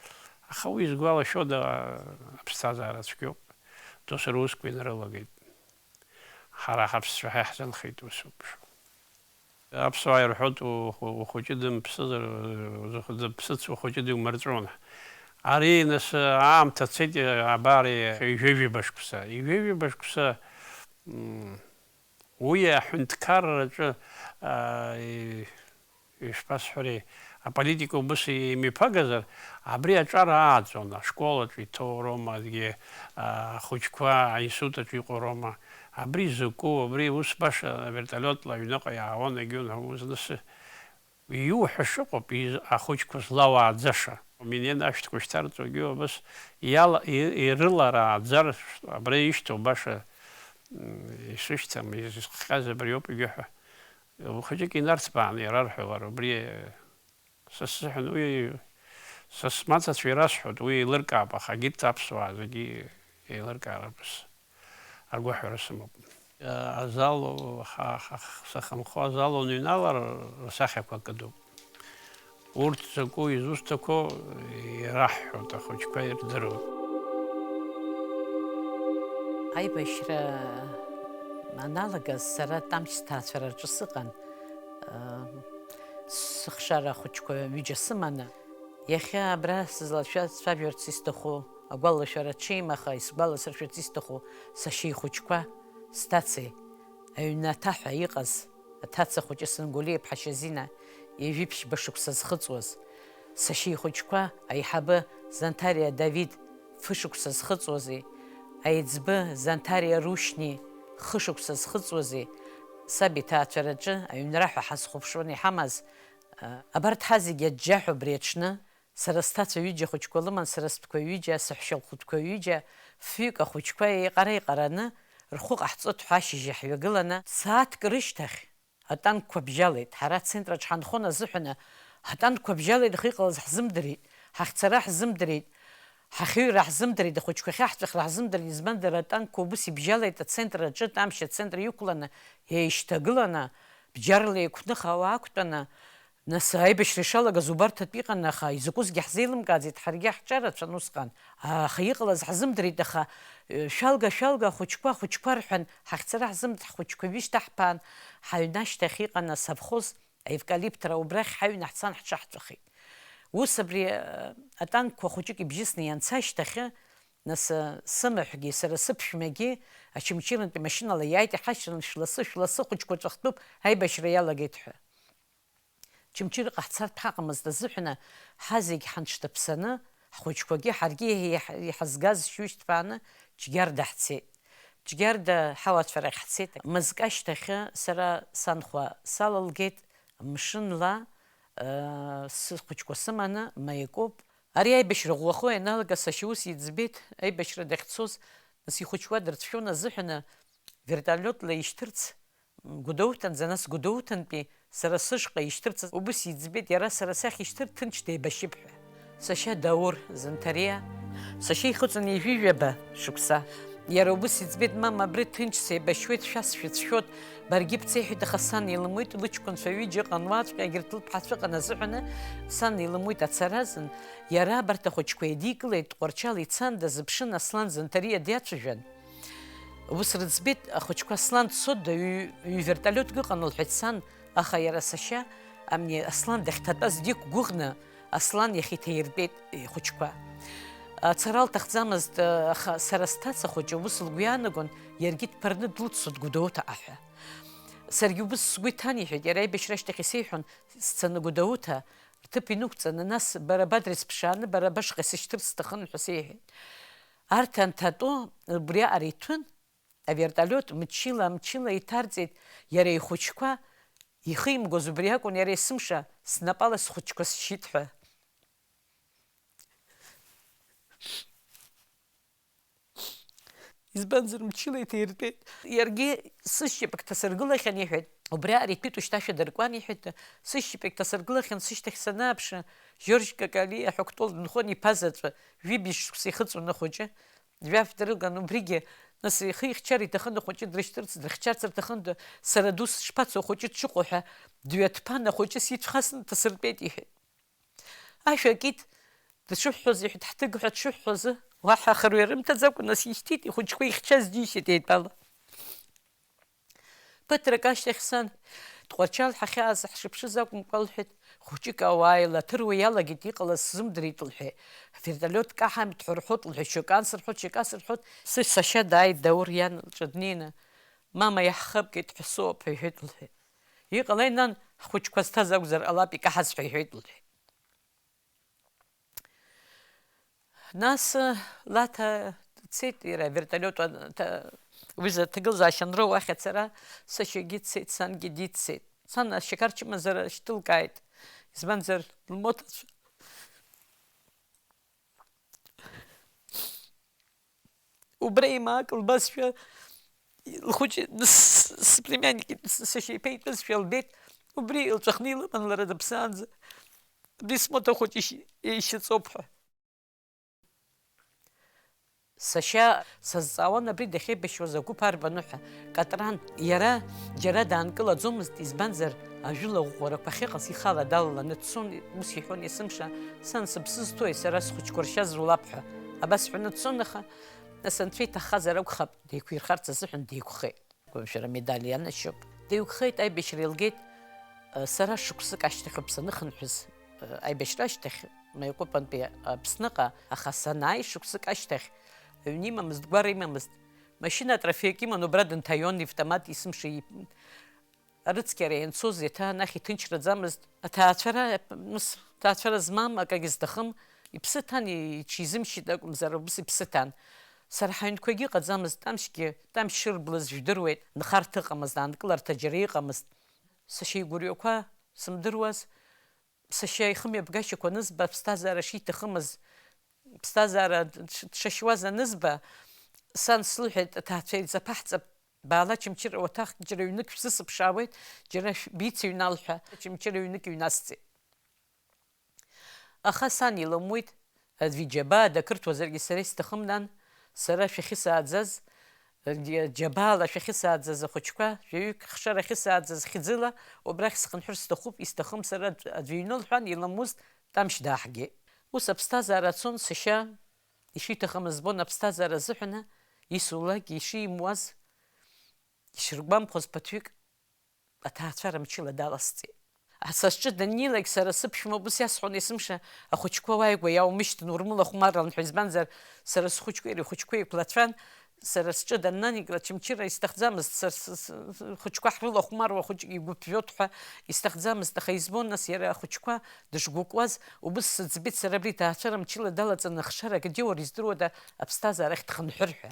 Аха уи изгәалашәода, аԥсҭазаара цәгьоуп, досу русқәа инрылагеит. Ҳара ҳаԥсцәа ҳәа иаҳзынхеит усоуп. Аԥсуаа ирҳәоит, ухәы-, ухәыҷы дымԥсызар, дыԥсыц ухәыҷы диумырҵәуан. Ари, нас, аамҭа цеит, абар, ҩажәа-ҩба шықәса. Ҩажәа-ҩба шықәса, м, уи аҳәынҭқарраҿы, а, и-, ишԥасҳәари, аполитика убыс имҩаԥагазар, абри аҿар ааӡон, ашкол аҿы иҭоу роума, а, ахәыҷқәа аинститут аҿы иҟоу роума, абри закәу, абри ус баша авертолиотла аҩныҟа иаауан, егьиунаҳәон, нас иуҳәаша ыҟоуп, из-, ахәыҷқәа злауааӡаша. Минен ашәҭқәа шьҭарҵогьы абас иала-, и-, ирыларааӡар, абра ишьҭоу баша, м, ишышьҭам, изхҟьаз абриоуп, егьиуҳәа. Хәыҷык инарҭбааны ирарҳәалар, убри са сзыҳәан уи, са смаҭацәа ирасҳәоит, уи еилыркаап, аха егьырҭ аԥсуаа зегьы еилыркаароуп, ус агәыҳәара сымоуп. Азал, ҳа, ҳа, сахьынхо азал уныҩналар, рсахьақәа кыдуп. Урҭ закәу, изусҭақәоу ираҳҳәоит, ахәыҷқәа ирдыруеит. Аибашьра аналагаз сара Тамч сҭаацәара рҿы сыҟан. Сыхшара ахәыҷқәа ҩыџьа сыманы, иахьа абра сызлацәажәарц исҭаху, агәалашәара ҽеим, аха исгәаласыршәарц исҭаху сашьа ихәыҷқәа, сҭацеи, аҩны аҭаҳәа иҟаз, аҭаца хәыҷы Сангәлиа-иԥҳа Шьазина, ҩажәи ԥшьба шықәса зхыҵуаз, сашьа ихәыҷқәа, аиҳабы Занҭариа Давид, фышықәса зхыҵуази, аиҵбы Занҭариа Рушьни, хышықәса зхыҵуази, саб иҭаацәараҿы аҩнра ҳәа ҳазхәаԥшуан иҳамаз, а, абарҭ ҳазегьы аџьџьаҳәа убри аҽны, сара сҭацәа ҩыџьа ахәыҷқәа лыман, сара стәқәа ҩыџьа, саҳәшьа лхәыҷқәа ҩыџьа, фҩык ахәыҷқәа еиҟара-еиҟараны, рхәы ҟаҳҵоит ҳәа ашьыжь иаҳҩагыланы, сааҭк рышьҭахь, атанкқәа бжьалеит. Ҳара ацентрраҿ ҳанхон азыҳәаны, атанкқәа бжьалеит, аха иҟалаз ҳзымдырит. Ҳахьцара ҳзымдырит, ҳахьыҩра ҳзымдырит, ахәыҷқәа ахьаҳҵәахра ҳзымдырит, избанзар, атанкқәа убыс ибжьалеит ацентр аҿы, амш ацентр иқәланы, еишьҭагыланы, бџьарла еиқәных ауаа ақәтәаны, нас аибашьра ишалагаз убарҭатәы иҟан, аха изакәызгьы ҳзеилымкааӡеит, ҳаргьы ҳҿарацәан усҟан. Аха иҟалаз ҳзымдырит, аха, э, шәалга, шәалга, ахәыҷқәа, ахәыҷқәа рҳәан, ҳахьцара ҳзымдырит, ҳхәыҷқәа ҩышьҭаҳԥаан, ҳаҩны ашьҭахь иҟан асовхоз, аевкалипт, ара убрахь ҳаҩны ҳцан ҳҽаҳҵәахит. Ус абри, э, атанкқәа хәыҷык ибжьысны ианца ашьҭахьы, нас, э, сымаҳәгьы, сара сыԥшәмагьы Очамчырантәи машьынала иааит, иҳашьҭан, шәласы, шәласы, ахәыҷқәа ҵәахтәуп, аибашьра иалагеит ҳәа. Очамчыраҟа ҳцартә ҳаҟамызт азыҳәаны, ҳазегь ҳанҽҭаԥсаны, ҳхәыҷқәагьы ҳаргьы иаҳ-, иаҳ-, иҳазгаз шьыжьтәааны Џьгьарда ҳцеит. Џьгьарда ҳауацәа рахь ҳцеит. Мызкы ашьҭахьы сара санхәа салалгеит, мшынла, э, схәыҷқәа сыманы, Маиакоуп. Ари аибашьра ӷәӷәахо ианалага, сашьа ус иӡбеит, аибашьра дахьцоз, нас ихәыҷқәа дырцәшәон азыҳәаны, вертолиотла ишьҭырц, Гәдоуҭанӡа, нас Гәдоуҭантәи сара сышҟа ишьҭырц, убыс иӡбеит, иара сара сахь ишьҭыр, ҭынч деибашьып ҳәа. Сашьа Даур Занҭариа. Сашьа ихыҵын ҩажәи жәаба шықәса. Иара убыс иӡбеит, мама, абри ҭынч сеибашьуеит, шәа сшәыцәшәоит, баргьы бцеи ҳәеит, аха сан илымуит, лыҷкәынцәа ҩыџьа ыҟан уаҵәҟьа, егьырҭ лыԥҳацәа ыҟан азыҳәаны, сан илымуит ацара азын, иара абарҭ ахәыҷқәа еидикылеит, Тҟәарчал ицан, дазыԥшын, Аслан Занҭариа диацәажәан. Ус рыӡбеит, ахәыҷқәа, Аслан дцоит, ҩ-, ҩ-вертолиотк ыҟан, лҳәеит сан, аха иара сашьа, амни Аслан дахьҭатәаз диқәгәыӷны, Аслан иахь иҭаиртәеит ихәыҷқәа. Ацара лҭахӡамызт, аха сара сҭаца хәыҷы ус лгәы иаанагон, иаргьы дԥырны длыццот Гәдоуҭаҟа ҳәа. Саргьы убыс сгәы иҭан, иҳәеит, иара аибашьра ашьҭахь исеиҳәон, сцаны Гәдоуҭа рҭыԥ инықәҵаны, нас бара бадрес ԥшааны, бара башҟа исышьҭырц сҭахын ҳәа сеиҳәеит. Арҭ анҭатәо, убриаҟара иҭәын, авертолиот мчыла-мчыла иҭарҵеит, иара ихәыҷқәа, ихимгоз убри акәын, иара есымша снапала схәыҷқәа сшьит ҳәа. Избанзар, мчыла иҭаиртәеит. Иаргьы сышьапык ҭасыргылахьан, иҳәеит. Убриаҟара иҭәит, ушьҭа шәадыркуан, иҳәеит. Сышьапык ҭасыргылахьан, сышьҭахь санааԥшы, Жьоржь Какали аҳәа кәтол дынхон, иԥа заҵәы, жәибжь шықәса ихыҵуан ахәыҷы. Жәаф дрылган, убригьы, нас, ихы ихьчар иҭахын ахәыҷы, дрышьҭырц, дрыхьчарц рҭахын, д-, сара дус шԥацо, ахәыҷы дшыҟоу ҳәа, дҩаҭԥан, ахәыҷы сицәхасны дҭасыртәеит, иҳәеит. Ашә акит, дшыҳәҳәоз, иҳәеит, ҳҭыгҳәа дшыҳәҳәозы, уаҳа ахырҩа рымҭаӡакәа, нас ишьҭит, ихәыҷқәа ихьчаз џьишьеит еидтәала. Ԥыҭрак ашьҭахь сан, Тҟәарчал ҳахьааз ҳшыԥшыз акәымкәа, лҳәеит, хәыҷык ауаа еилаҭыруа иалагеит, иҟалаз сзымдырит, лҳәеит. Авертолиот каҳамит ҳәа рҳәот, лҳәеит, шьоук ансырҳәот, шьоук асырҳәот, сашьа дааит, Даур иан лҿы днеины, мама, иаҳхыбгеит ҳәа соуп ҳәа иҳәеит, лҳәеит. Иҟалеи, нан, ҳхәыҷқәа зҭаз акәзар ҟалап, икаҳаз ҳәа иҳәеит, лҳәеит. Нас, э, Лаҭа дцеит, иара авертолиот ан-, ҭа-, уи зы аҭагылазаашьа анроуа уахь ацара, сашьагьы дцеит, сангьы диццеит. Сан ашьақар чымазара шьҭылкааит, избанзар, лмоҭацәа убра имаак лбазшәа, лхәыҷы, с-, сплемянник, с-, сашьа иԥа итәызшәа лбеит, убри илҵәахны илыман лара дыԥсаанӡа. Абри смоҭа хәыҷ ишь-, ишьаҵоуп ҳәа. Сашьа сазҵаауан абри дахьеибашьуаз агәыԥ арбану ҳәа. Катран, иара џьара даанкылаӡомызт, избанзар, ажәыла ӷәӷәарақәа ахьыҟаз ихала далаланы дцон, ус иҳәон есымша, сан, сыԥсы зҭои, сара схәыҷқәа ршьа зулап ҳәа. Абас ҳәаны дцон, аха, нас, анцәа иҭаххазар акәхап, деиқәирхарц азыҳәан деиқәхеит. Гәымшәара медаль ианашьоуп. Деиқәхеит, аибашьра илгеит. Сара шықәсык ашьҭахьоуп саныхынҳәыз, аибашьра ашьҭахь, Маиакәыпантәи Аԥсныҟа, аха санааи шықәсык ашьҭахь, аҩны имамызт, гәара имамызт, машьына атрофеик иман, убра дынҭаион, ивтомат есымша ип-, арыцқьара ианцоз, еиҭа анахь иҭынчраӡамызт. Аҭаацәара, мыс, ҭаацәара змам, акагьы зҭахым, иԥсы ҭан, иҽизымшьит акәымзар, убыс иԥсы ҭан. Сара ҳаҩнқәагьы ыҟаӡамызт, Тамшьгьы, Тамшь шырблыз жәдыруеит, нхарҭа ыҟамызт, аанкыларҭа џьара иҟамызт. Сашьа игәырҩақәа сымдыруаз, сашьа ихымҩаԥгашьақәа анызба, аԥсҭазаара шиҭахымыз, аԥсҭазаара дш-, дшашьуаз анызба, сан слыҳәеит, аҭаацәа еизаԥаҳҵап, баала Очамчыра уаҭахк, џьара ҩнык шәзысыԥшаауеит, џьара шә-, бицыҩнал ҳәа, Очамчыра ҩнык иҩнасҵеит. Аха сан илымуит, аӡәы иџьабаа дақырҭуазаргьы сара исҭахым, нан, сара шәахьысааӡаз, џьабаала шәахьысааӡаз ахәыҷқәа, жәаҩык хшара ахьысааӡаз хьӡыла, убрахь схынҳәыр сҭахуп, исҭахым сара аӡә иҩны, лҳәан, илымуз Тамшь дааҳгеит. Ус аԥсҭазаара цон, сашьа ишиҭахымыз збон, аԥсҭазаара азыҳәаны, исулакгьы ишимуаз, ишыргәамԥхоз ԥыҭҩык аҭаацәара мчыла даласҵеит. Са сҿы даннеилак, сара сыԥшәма убыс иасҳәон есымша, ахәыҷқәа уааигәа иааумышьҭын, урмыла хәмарран ҳәа, избанзар, сара схәыҷқәеи иареи ихәыҷқәеи еиқәлацәан, сара сҿы даннанеиклак, Очамчыра исҭахӡамызт, сара с-, с-, схәыҷқәа ҳрылахәмаруа хәыҷык игәыԥжәоит ҳәа исҭахӡамызт, аха избон, нас, иара ахәыҷқәа дышгәыкуаз, убыс сыӡбеит сара абри иҭаацәара мчыла далаҵаны ахшара акгьы уара издыруада аԥсҭазаарахь дхынҳәыр ҳәа.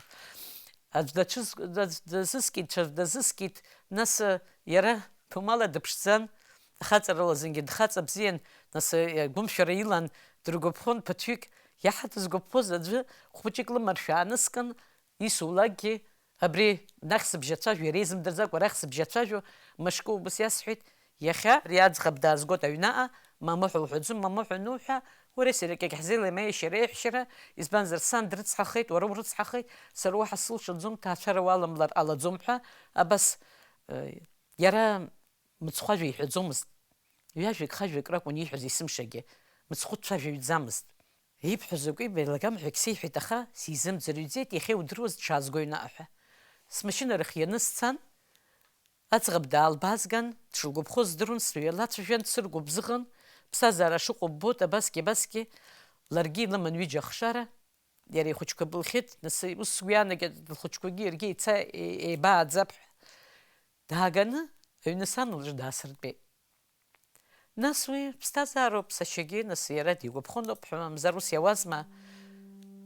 Аӡә дацәыз-, дац-, дазыскит, ҽаӡә дазыскит, нас, э, иара ҭоумала дыԥшӡан, хаҵарала зынгьы дхаҵа бзиан, нас, э, гәымшәара илан, дыргәаԥхон ԥыҭҩык, иаҳа дызгәаԥхоз аӡәы хәыҷык лымаршәа ааныскын, исулакгьы, абри нахь сыбжьацәажәо, иара изымдырӡакәа арахь сыбжьацәажәо, мышкы убыс иасҳәеит, иахьа ари аӡӷаб даазгоит аҩнаҟа, мамоу ҳәа уҳәаӡом, мамоу ҳәа ануҳәа, уареи сареи акгьы ҳзеилеим аиашьара-еиҳәшьара, избанзар, сан дрыцҳахеит, уара урыцҳахеит, сара уаҳа сылшаӡом, ҭаацәара уаламлар ҟалаӡом ҳәа, абас, э, иара мыцхәажәа иҳәаӡомызт. Ҩажәак-хажәак ракәын ииҳәаз есымшагьы, мыцхәы дцәажәаҩӡамызт. Ибҳәо закәи, беилагам ҳәагь сеиҳәеит, аха сизымӡырҩӡеит, иахьа иудыруаз дшаазго аҩнаҟа ҳәа. Смашьына рыхианы сцан, аӡӷаб даалбаазган, дшылгәаԥхоз здыруан, сҩалацәажәан, дсыргәыбзыӷын, ԥсҭазаара шыҟоу ббоит, абасгьы, абасгьы, ларгьы илыман ҩыџьа ахшара, иара ихәыҷқәа былхьеит, нас ус сгәы иаанагеит, лхәыҷқәагьы иаргьы еица е-, еибааӡап ҳәа. Дааганы аҩны сан лҿы даасыртәеит. Нас уи ԥсҭазаароуп, сашьагьы, нас иара дигәаԥхоноуп ҳәа, мамзар ус иауазма?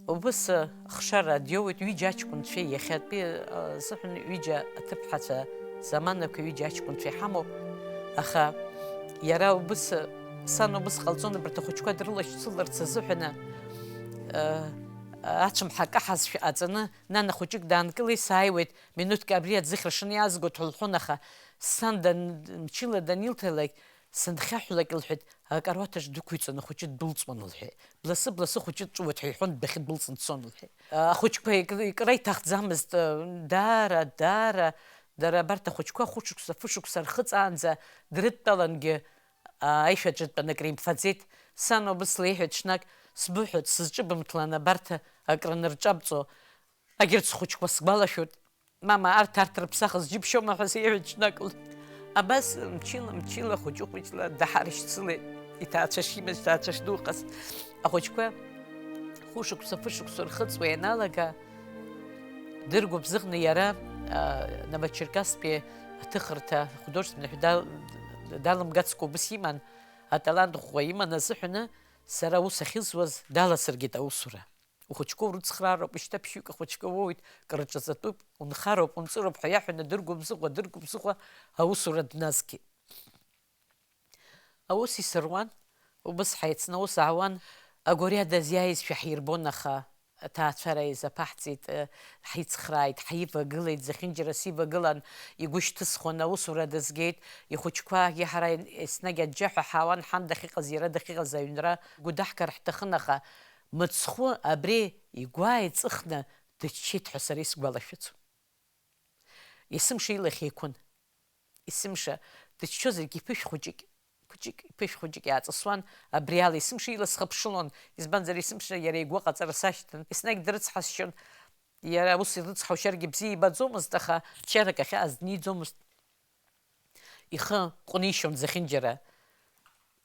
Убыс, э, хшара диоуеит, ҩыџьа аҷкәынцәеи иахьатәи, э, азыҳәан ҩыџьа аҭыԥҳацәа заманақәа ҩыџьа аҷкәынцәа иҳамоуп, аха иара убыс, э, сан убыс ҟалҵон, абарҭ ахәыҷқәа дрылашьцыларц азыҳәаны, э, ацәымҳа каҳазшәа ҟаҵаны, нана хәыҷык даанкылеит, сааиуеит, минуҭк абри аӡыхь ршаны иаазгоит ҳәа лҳәон, аха сан дан-, мчыла данилҭалак, сынхьаҳәлак, лҳәеит, акаруаҭ аҿы дықәиҵон, ахәыҷы ддәылҵуан, лҳәеит. Бласы, бласы, хәыҷы дҵәыуеит ҳәа иҳәон, дбахьыдәылҵны дцон, лҳәеит. Ахәыҷқәа ик-, икра иҭахӡамызт, даара, даара, дара абарҭ ахәыҷқәа хәышықәса, фышықәса рхыҵаанӡа дрыдтәалангьы, аишәаҿы дтәаны акры имфаӡеит. Сан убыс леиҳәеит ҽнак, сбыҳәоит, сызҿыбымҭлан абарҭ акры анырҿабҵо, агьырҭ схәыҷқәа сгәалашәоит. Мама, арҭ, арҭ рыԥсахыз џьыбшьома ҳәа сеиҳәеит ҽнак. Абас мчыла, мчыла, хәыҷы-хәыҷла даҳаршьцылеит, иҭаацәа шимаз, иҭаацәа шдухаз. Ахәыҷқәа хәышықәса, фышықәса рхыҵуа ианалага, дыргәыбзыӷны иара, а, Новочеркасктәи аҭыхырҭа, художественный ҳәа дал-, далымгацкәа убыс иман, аталант ӷәӷәа иман азыҳәаны, сара аус ахьызуаз даласыргеит аусура. Ухәыҷқәа урыцхраароуп, шьҭа ԥшьҩык ахәыҷқәа уоуит, крыҿаҵатәуп, унхароуп, унҵыроуп ҳәа иаҳәаны дыргәыбзыӷуа, дыргәыбзыӷуа аусура дназгеит. Аус исыруан, убыс ҳаицны аус аауан, агәырҩа дазиааизшәа ҳирбон, аха аҭаацәара изаԥаҳҵеит, ҳицхрааит, ҳаивагылеит, зехьынџьара сивагылан, игәы шьҭысхуан, аусура дазгеит, ихәыҷқәагьы ҳара еснагь аџьџьаҳәа ҳаауан, ҳан дахьыҟаз, иара дахьыҟаз аҩнра гәы даҳгар ҳҭахын, аха мыцхәы абри игәы ааиҵыхны дыччеит ҳәа сара исгәалашәаӡом. Есымша илахь еиқәын. Есымша дыччозаргьы иԥышә хәыҷык, хәыҷык, иԥышә хәыҷык иааҵысуан, абри ала есымша ила схыԥшылон, избанзар, есымша иара игәы аҟаҵара сашьҭан, еснагь дрыцҳасшьон, иара ус ирыцҳаушьаргьы бзиа ибаӡомызт, аха чарак ахьааз дниӡомызт. Ихы ҟәнишьон зехьынџьара.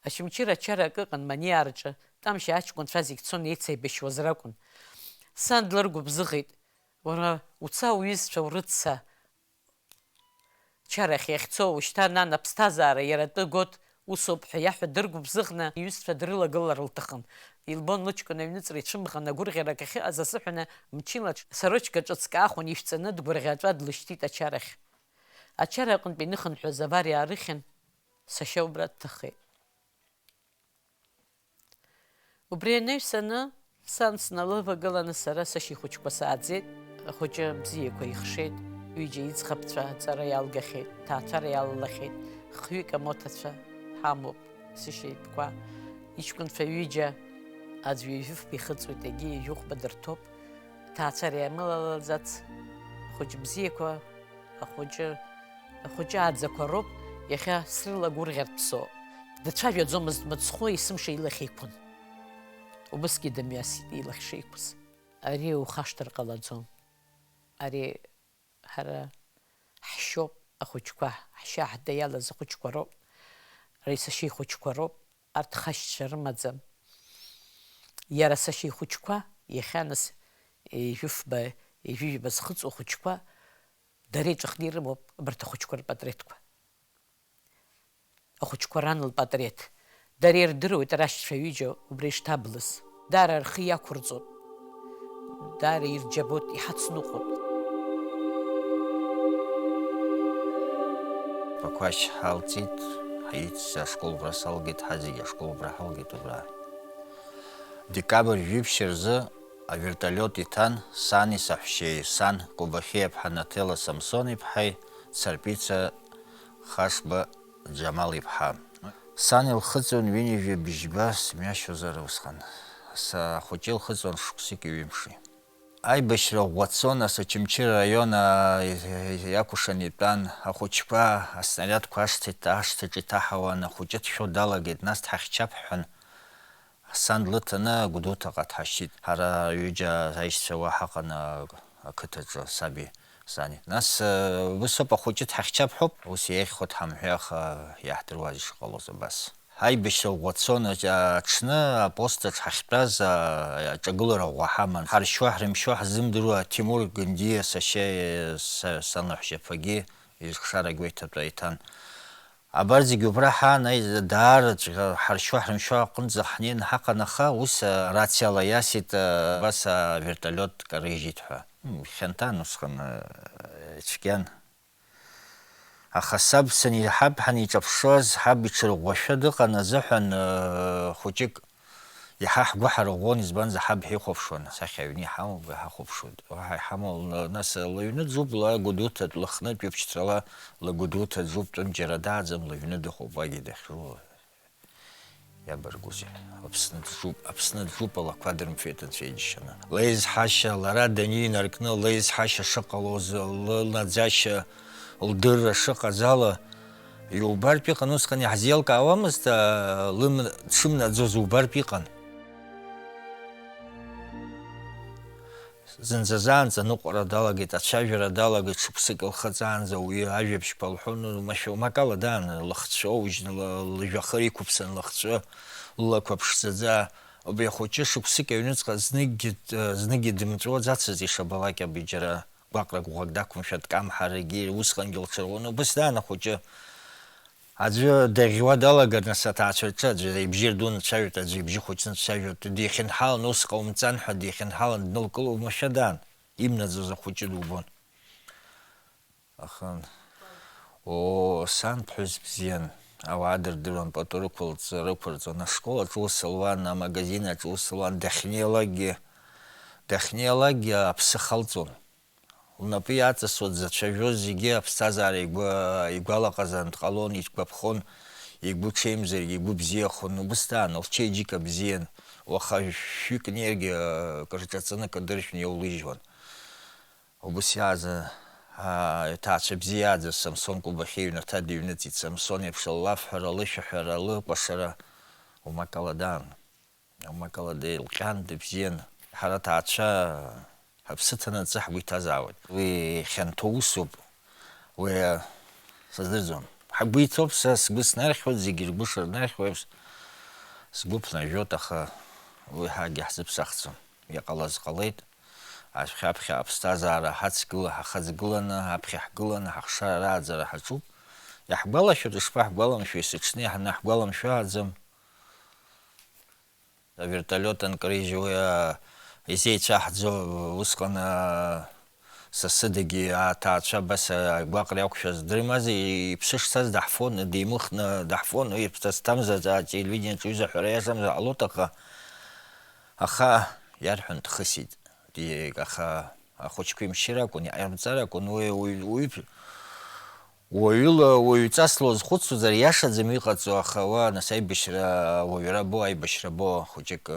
Очамчыра ачара акы ыҟан Маниаа рҿы, Тамшь аҷкәынцәа зегь цон еицеибашьуаз ракәын. Сан длыргәыбзыӷит, уара уца уҩызцәа урыцца. Чарахь иахьцо, ушьҭа нан аԥсҭазаара иара атәы гот, усоуп ҳәа иаҳәа дыргәыбзыӷны иҩызцәа дрылагылар лҭахын. Илбон лыҷкәын аҩныҵра ицәымӷын, агәырӷьарак ахьыҟаз азыҳәаны мчыла сарочка ҿыцк аахәан ишәҵаны дгәырӷьаҵәа длышьҭит ачарахь. Ачара аҟынтә иныхынҳәыз авариа аарыхьын, сашьа убра дҭахеит. Убри анаҩсаны, сан сналывагыланы сара сашьа ихәыҷқәа сааӡеит, ахәыҷы абзиақәа ихшеит, ҩыџьа иӡӷабцәа аҵара иалгахьеит, ҭаацәара иалалахьеит, хҩык амоҭацәа ҳамоуп, сышьеибқәа. Иҷкәынцәа ҩыџьа аӡәы ҩажәи фба ихыҵуеит, егьи ҩажәи хәба дырҭоуп. Ҭаацәара иамалалаӡац, ахәыҷ бзиақәа, ахәыҷы, ахәыҷы ааӡақәа роуп, иахьа срылагәырӷьартә соуп. Дцәажәаӡомызт мыцхәы, есымша илахь еиқәын. Убысгьы дымҩасит илахь шеиқәыз. Ари ухашҭыр ҟалаӡом. Ари ҳара ҳшьоуп ахәыҷқәа, ҳшьа ҳда иалаз ахәыҷқәа роуп, ари сашьа ихәыҷқәа роуп, арҭ хашьцәа рымаӡам. Иара сашьа ихәыҷқәа, иахьа нас ижәыфба, ижәижәба зхыҵуа ахәыҷқәа, дара иҵәахны ирымоуп абарҭ ахәыҷқәа рпатреҭқәа. Ахәыҷқәа ран лпатреҭ. Дара ирдыруеит рашьцәа ҩыџьа убра ишҭаблыз. Даара рхы иақәырҵоит. Даара ирџьабоит, иҳацныҟәоит. Ԥақәашь ҳалҵит, ҳаицыз ашкол убра салгеит, ҳазегьы ашкол убра ҳалгеит убра. Декабрь жәиԥшь рзы авертолиот иҭан сани саҳәшьеи, сан Кобахьиаԥҳа Наҭела Самсон-иԥҳаи Царпица Хашба Џьамал-иԥҳа. Сан илхыҵуан ҩынҩажәи бжьба, сымҩашьозар усҟан. Са ахәыҷы илхыҵуан шықәсыки ҩымши. Аибашьра ӷәӷәа цон, ас Очамчыра араион, а, иакәшан итәан. Ахәыҷқәа аснариадқәа ашҭа, ашҭаҿы иҭаҳауан, ахәыҷы дшәо далагеит, нас дҳахьчап ҳҳәан, сан длыҭаны Гәдоуҭаҟа дҳашьҭит. Ҳара ҩыџьа аишьцәа уа ҳаҟан, а, ақыҭаҿы, саби сани. Нас, э, ус ауп, ахәыҷы дҳахьчап ҳәоуп, ус иеиӷьхоит ҳамҳәеи, аха иаҳдыруаз ишыҟалоз абас. Аибашьра ӷәӷәа цон, ач-, аҽны апост аҿы ҳахьтәаз, а, аҿагылара ӷәӷәа ҳаман. Ҳаршьуа, ҳрымшьуа ҳзымдыруа, Тимур Гындиа сашьа, са-, санлаҳәшьаԥагьы изхшара гәеиҭатәы иҭан. Абарҭ зегьы убра ҳаан, аи-, даараҵәҟьа ҳаршьуа, ҳрымшьуа аҟынӡа ҳнеины ҳаҟан, аха ус, а, рациала иасит, а, абас авертолиот карыжьит ҳәа. М, хьанҭан усҟан, а, цәгьан. Аха саб саниҳаб ҳаниҿаԥшуаз, ҳаб иҽырӷәӷәашәа дыҟан азыҳәан, ы, хәыҷык иаҳа ҳгәы ҳарӷәӷәон, избанзар, ҳаб ҳихәаԥшуан, асахьа аҩны иҳамоуп, иҳахәаԥшуеит. Уаҳа иҳамоу, н-, нас, лыҩны дызуп, ла Гәдоуҭатә, Лыхнытә ҩаԥшьҭрала, ла Гәдоуҭа дызуп, тәымџьара дааӡам, лыҩны дыҟоуп, уагьы дахьжу. Иабаргәузеи, Аԥсны дҿуп, Аԥсны дҿуп, алақәа дырмфеит Анцәа иџьшьаны. Леизҳашьа, лара данинаркны, леизҳашьа шыҟалоз, лынаӡашьа, лдырра шыҟаз ала, иубартә иҟан, усҟан иаҳзеилкаауамызт, аа, лым-, дшымнаӡоз убартә иҟан. Зынӡазаанӡа аныҟәара далагеит, ацәажәара далагеит, шықәсык илхыҵаанӡа уи ажәабжьқәа лҳәон, машәа умакала даан, лыхцәы оужьны, ла-, лыжәҩахыр иқәыԥсан лыхцәы, лылақәа ԥшӡаӡа. Убри ахәыҷы шықәсык аҩныҵҟа зныкгьы д-, зныкгьы дымҵәуаӡацызт, ишабалак абри џьара гәаҟрак ӷәӷәак дақәымшәа дкамҳаргьы, усҟангьы лҽырӷәӷәон, убыс даан ахәыҷы. Аӡәы даӷьуа далагар, нас аҭаацәа рҿы аӡәы ибжьы рдуны дцәажәоит, аӡәы ибжьы хәыҷны дцәажәоит, дихьынҳалан, ус ҟаумҵан ҳәа дихьынҳалан, днылкыло уамашәа даан, имнаӡоз ахәыҷы дубон. Аха, оо, сан ԥҳәыс бзиан, ауаа дырдыруан, пату рықәылҵ-, рықәырҵон, ашкол аҿы ус луан, амагазин аҿы ус луан, дахьнеилакгьы, дахьнеилакгьы аԥсы халҵон. Лнапы иаҵасуа дзацәажәоз зегьы аԥсҭазаара игәы, игәалаҟазаан дҟалон, игәаԥхон, игәы ҽеимзаргьы игәы бзиахон, убысҭаан лчеиџьыка бзиан, уаха шәҩык неиргьы, кырҿаҵаны кадыршәны иаулыжьуан. Убыс иаазы, аа, иҭаацәа бзиа иааӡаз Самсон Кәыбахьы иҩнаҭа дыҩныҵит. Самсон еиԥш ллафҳәара, лышәаҳәара, лыкәашара умакала даан. Умакала деилҟьан, дыбзиан. Ҳара аҭаацәа ҳаԥсы ҭанаҵы ҳгәы иҭазаауеит. Уи хьанҭоу усуп. Уи, сыздырӡом. Ҳгәы иҭоуп, са сгәы снархьуеит, зегьы ргәы шырнархьуа еиԥш, сгәы ԥнажәоит, аха уи ҳагьы ҳзыԥсахӡом. Иҟалаз ҟалеит. Ашәхьаԥхьа аԥсҭазаара ҳацгыла, ҳахаҵгыланы, аԥхьа ҳгыланы, ҳахшара рааӡара ҳаҿуп. Иаҳгәалашәоит, ишԥаҳгәаламшәеи, сыҽны иаҳнаҳгәаламшәаӡам. Авертолиот анкрыжьуа изеицәаҳӡо усҟан, а, сасыдагьы аҭаацәа абас агәаҟра иақәшәаз дрымази, иԥсы шцаз даҳфон, димыхны даҳфон, уи иԥсҭазҭамзар, ателевидениеҿ ҩыза ҳәара иашамзар ҟалоит, аха, аха иарҳәон дхысит. Ди-, аха ахәыҷқәа имшьыр акәын, иҟарымҵар акәын, уи, уи, уи, Уаҩыла, уаҩҵасла узхәыцуазар, иашаӡам иҟаҵо, аха уа, нас, аибашьра, уаҩра бо, аибашьра бо хәыҷык,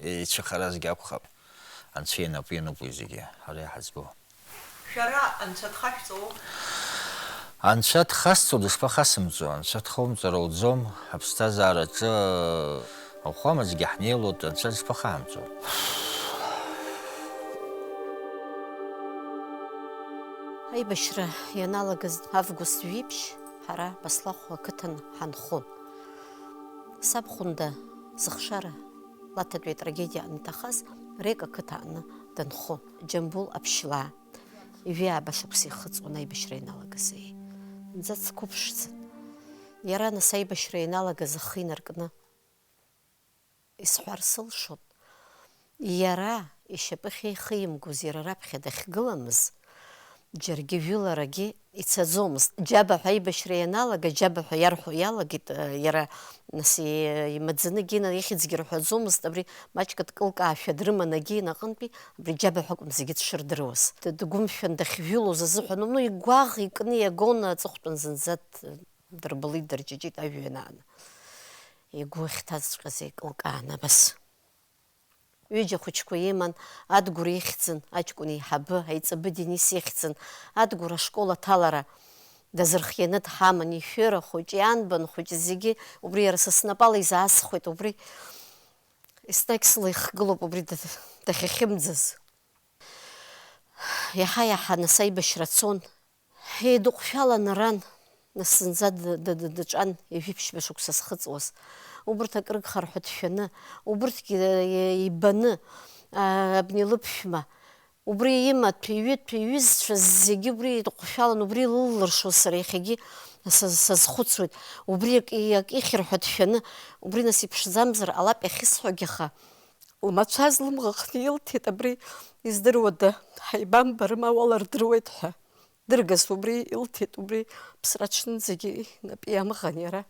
э, ицәыхаразгьы акәхап. Анцәа инапы иануп уи зегьы, ҳара иаҳаӡбо. Шәара Анцәа дхашәҵоу? Анцәа дхасҵо, дышԥахасымҵо? Анцәа дхоумҵар лӡом, аԥсҭазаараҿы, э, ауахәамаҿгьы ҳнеилоит, Анцәа дышԥахаҳамҵо? Аибашьра ианалагаз август жәиԥшь ҳара Баслахә ақыҭан ҳанхон. Саб Хәында зыхшара лаҭатәи атрагедиа аныҭахаз Река ақыҭа аҟны данхон, Џьамбул Аԥшьлаа. Ҩажәи ааба шықәса ихыҵуан аибашьра ианалагаз. Зынӡа дсықәыԥшӡан. Иара нас аибашьра ианалагаз ахы инаркны исҳәар сылшон, иара ишьапы ахьеихимгоз, иара раԥхьа дахьгыламыз, џьаргьы жәыларагьы ицаӡомызт. Џьабаҳәа аибашьра ианалага, џьабаҳәа иарҳәо иалагеит, э, иара, нас, и-, имаӡаныгьы ина-, ихьӡгьы рҳәаӡомызт, абри маҷк дкылкаашәа дрыман агьи наҟынтәи, абри џьабаҳәа акәын зегьы дшырдыруаз. Д-, дгәымшәан дахьжәылоз азыҳәан, ну, игәаӷ икны иагон аҵыхәтәан зынӡа д-, дырбылит, дырҷыҷит ажәҩан ааны. Игәы ахьҭаҵәҟьаз еикылкаан абас. Ҩыџьа хәыҷқәа иман, Адгәыр ихьӡын, аҷкәын еиҳабы, Аиҵбы Денис ихьӡын, Адгәыр ашкол аҭалара дазырхианы дҳаман, ишәыра хәыҷ, ианбан хәыҷ зегьы убри иара са снапала изаасхәеит, убри еснагь сыла ихгылоуп, убри д-, дахьахьымӡаз. Иаҳа-иаҳа нас аибашьра цон. Еидыҟәшәалан аран, нас зынӡа д-, д-, д-, дҿан ҩажәи ԥшьба шықәса зхыҵуаз. Убырҭ акрыгхар ҳәа дшәаны, убырҭгьы, э, ибаны, а, абни лыԥшәма, убри имаҭәа, иҩытәи, иҩызцәа зегьы убри еидыҟәшәалан, убри илылыршоз сара иахьагьы са-, сазхәыцуеит. Убри ак, ак ихьыр ҳәа дшәаны, убри нас иԥшӡамзар ҟалап иахьысҳәогьы, аха лмацәаз лымӷаҟны илҭеит абри, издыруада, ҳаибамбарым, ауала рдыруеит ҳәа. Дыргас убри илҭеит, убри ԥсра аҽнынӡагьы инапы иамӷан иара.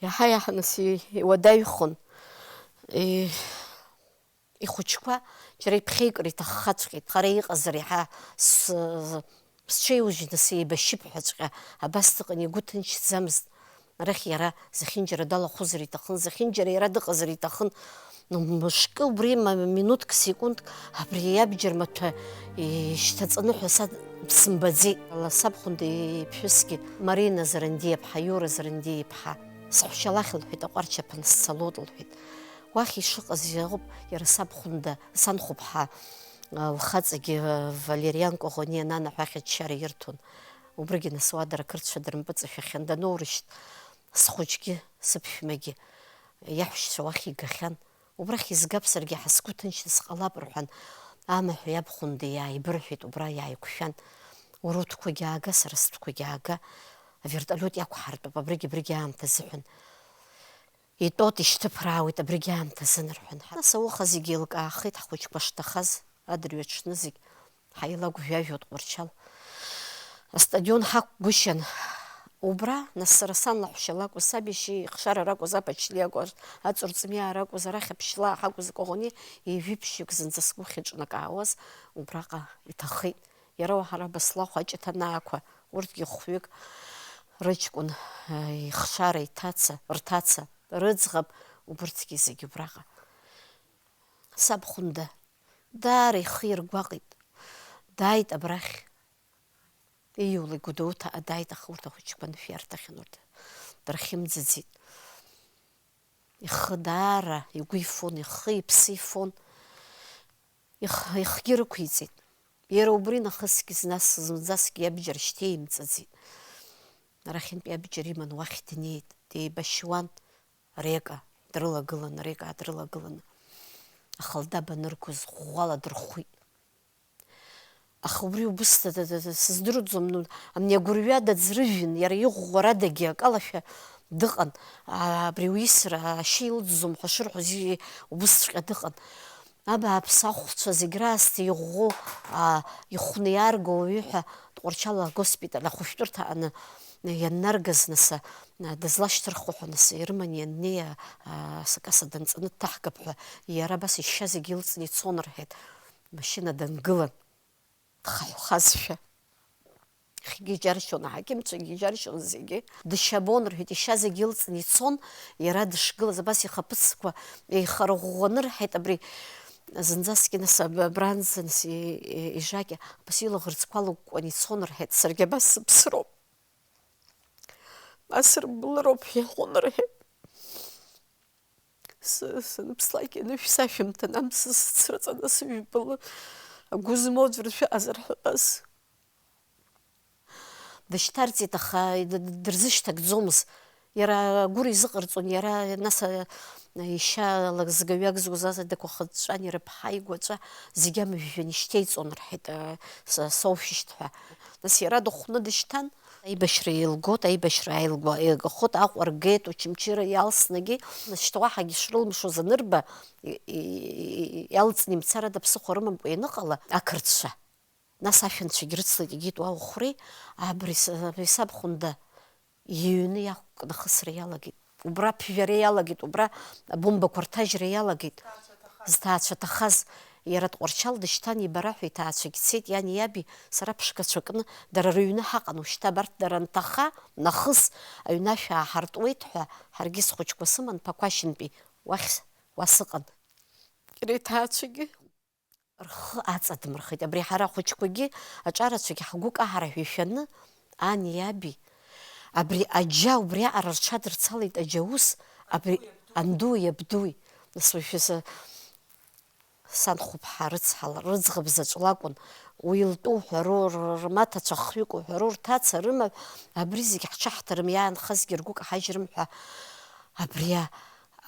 Иаҳа-иаҳа нас и-, иуадаҩхон. И-, ихәыҷқәа џьара иԥхьеикыр иҭаххаҵәҟьеит. Хара иҟазар иаҳа с-, сҽеиужьны сеибашьып ҳәаҵәҟьа абас дыҟан, игәы ҭынчӡамызт. Арахь иара зехьынџьара далахәызар иҭахын, зехьынџьара иара дыҟазар иҭахын. Мышкы убри ма-, минуҭк, секундк абри иабџьар маҭәа ишьҭаҵаны ҳәа са сымбаӡеит. Ла саб Хәында иԥҳәысгьы, Марина Зарандиаԥҳа, Иура Зарандиа-иԥҳа, саҳәшьа лахь, лҳәеит, аҟәарчаԥан сцалоит, лҳәеит. Уахь ишыҟаз иҟоуп иара саб Хәында, санхәыԥҳа, лхаҵагьы, Валериан Коӷониа нана ҳәа ахьчара ирҭон. Убригьы нас уа дара ақырҭцәа дырмпыҵашәахьан, даноурышьҭ, схәыҷгьы, сыԥшәмагьы иаҳәшьцәа уахь игахьан. Убрахь изгап, саргьы ҳа сгәы ҭынчны сҟалап, рҳәан, амаҳә иаб Хәында иааибырҳәеит, убра иааиқәшәан. Урҭқәагьы аага, сара стәқәагьы аага, авертолиот иақәҳартәап, абригь, абригь аамҭа азыҳәан. Итәоит, ишьҭыԥраауеит, абригь аамҭа азын, рҳәан. Нас ауха зегьы еилкаахеит, ҳхәыҷқәа шҭахаз, адырҩаҽны зегь ҳаилагәжәажәо Тҟәарчал астадион ҳақәгәышьан. Убра, нас, сара сан лаҳәшьа лакәыз, саб иашьа ихшара ракәыз, Аԥачлиа акәыз, Аҵырҵмиаа ракәыз, арахь Аԥшьлаа ҳакәыз, Коӷониа, ҩажәи ԥшьҩык зынӡа сгәы ахьыҿнакаауаз убраҟа иҭахеит. Иара уаҳа ара Баслахә аҷыҭанаақәа, урҭгьы хәҩык рыҷкәын, ихшара, иҭаца, рҭаца, рыӡӷаб, убырҭгьы зегьы убраҟа. Саб Хәында даара ихы иргәаҟит. Дааит абрахь. Ииулеи Гәдоуҭаҟа дааит, аха урҭ ахәыҷқәа анышә иарҭахьан, урҭ дрыхьымӡаӡеит. Ихы даара игәы ифон, ихы иԥсы ифон. Их-, ихгьы рықәиҵеит. Иара убри нахысгьы, знас зынӡаск иабџьар шьҭеимҵаӡеит. Арахьынтәи абџьар иман уахь днеит, деибашьуан. Река дрылагылан, Река дрылагыланы, ахалдаба нырқәыз ӷәӷәала дырхәит. Аха убри убыс д-, д-, д-, д-, сыздырӡом, ну, амни агәырҩа даӡрыжәын, иара иӷәӷәарадагьы акалашәа дыҟан, а, абри уисра ашьа илӡӡом ҳәа шырҳәоз и-, убысҵәҟьа дыҟан. Абааԥс ахәцәа зегь раасҭа иӷәӷәоу, а, ихәны иаарго ауаҩы ҳәа Тҟәарчал агоспиталь ахәышәтәырҭа аҟны ианнаргаз, нас, а, дызлашьҭырхуа ҳәа, нас, ирыманы ианнеи, а, а, асакаса данҵаны дҭаҳгап ҳәа, иара абас ишьа зегь илҵны ицон рҳәеит, машьына дангылан. дхаҳәхазшәа. Ихгьы иџьаршьон, аҳақьымцәагьы иџьаршьон зегьы. Дышьабон, рҳәеит, ишьа зегьы ылҵны ицон, иара дышгылаз, абас ихаԥыцқәа еихарӷәӷәаны, рҳәеит, абри зынӡаскгьы нас аб-, абранӡа нас и-, и-, ижакьа, абас илаӷырӡқәа лыкәкәан ицон, рҳәеит, саргьы абас сыԥсроуп. Ма сырбылроуп ҳәа иҳәон, рҳәеит. Сы-, саныԥслакь анышә сашәымҭан, амца сыцраҵаны сыжәбала, агәы змоу аӡә ршәыҟазар ҳәа абас. Дышьҭарҵеит, аха д-, д-, дырзышьҭагӡомызт. Иара агәыр изыҟарҵон, иара нас, а, ишьа лыгзгаҩагзуаз адақәа хыҵәҵәан, иара ԥҳа игәаҵәа зегь амыжәжәан ишьҭеиҵон, рҳәеит, а, с-, соушьышьҭ ҳәа. Нас иара дыхәны дышьҭан. Аибашьра еилгоит, аибашьра ааилгәа-, еилгахоит, Аҟәа ргеит, Очамчыра иалсны, нас шьҭа уаҳагьы шрылымшоз анырба, и-, и-, и-, иалҵны имцар ада ԥсыхәа рымамкәа ианыҟала, ақырҭцәа. Нас ашәанцәагьы рыцлеит, егьит уа ухәреи, абри с-, абри саб Хәында иҩны иақәкны ахысра иалагеит. Убра аԥжәара иалагеит, убра абомбақәа рҭажьра иалагеит. Зҭаацәа ҭахаз, иара Тҟәарчал дышьҭан, ибара ҳәа иҭаацәагь цеит, иани иаби, сара ԥшқацәа кны, дара рыҩны ҳаҟан, ушьҭа абарҭ дара анҭаха, нахыс аҩны ашә ааҳартуеит ҳәа, ҳаргьы схәыҷқәа сыман Ԥақәашьынтәи уахь с-, уа сыҟан. Иара иҭаацәагьы рхы аҵадмырхит. Абри ҳара ахәыҷқәагьы аҿарацәагьы ҳгәы каҳара ҳәа ишәаны, ани иаби, абри аџьа убриаҟара рҽадырцалеит, аџьаус, абри андуи абдуи. Нас уажәы са-, санхәыԥҳа рыцҳа, рыӡӷаб заҵә лакәын, уи лтәы уҳәару, р-, рмаҭацәа хҩык уҳәару, рҭаца, рымаҳә, абри зегь ҳҽаҳҭарым, иаанхазгьы ргәы каҳажьрым ҳәа, абри а-,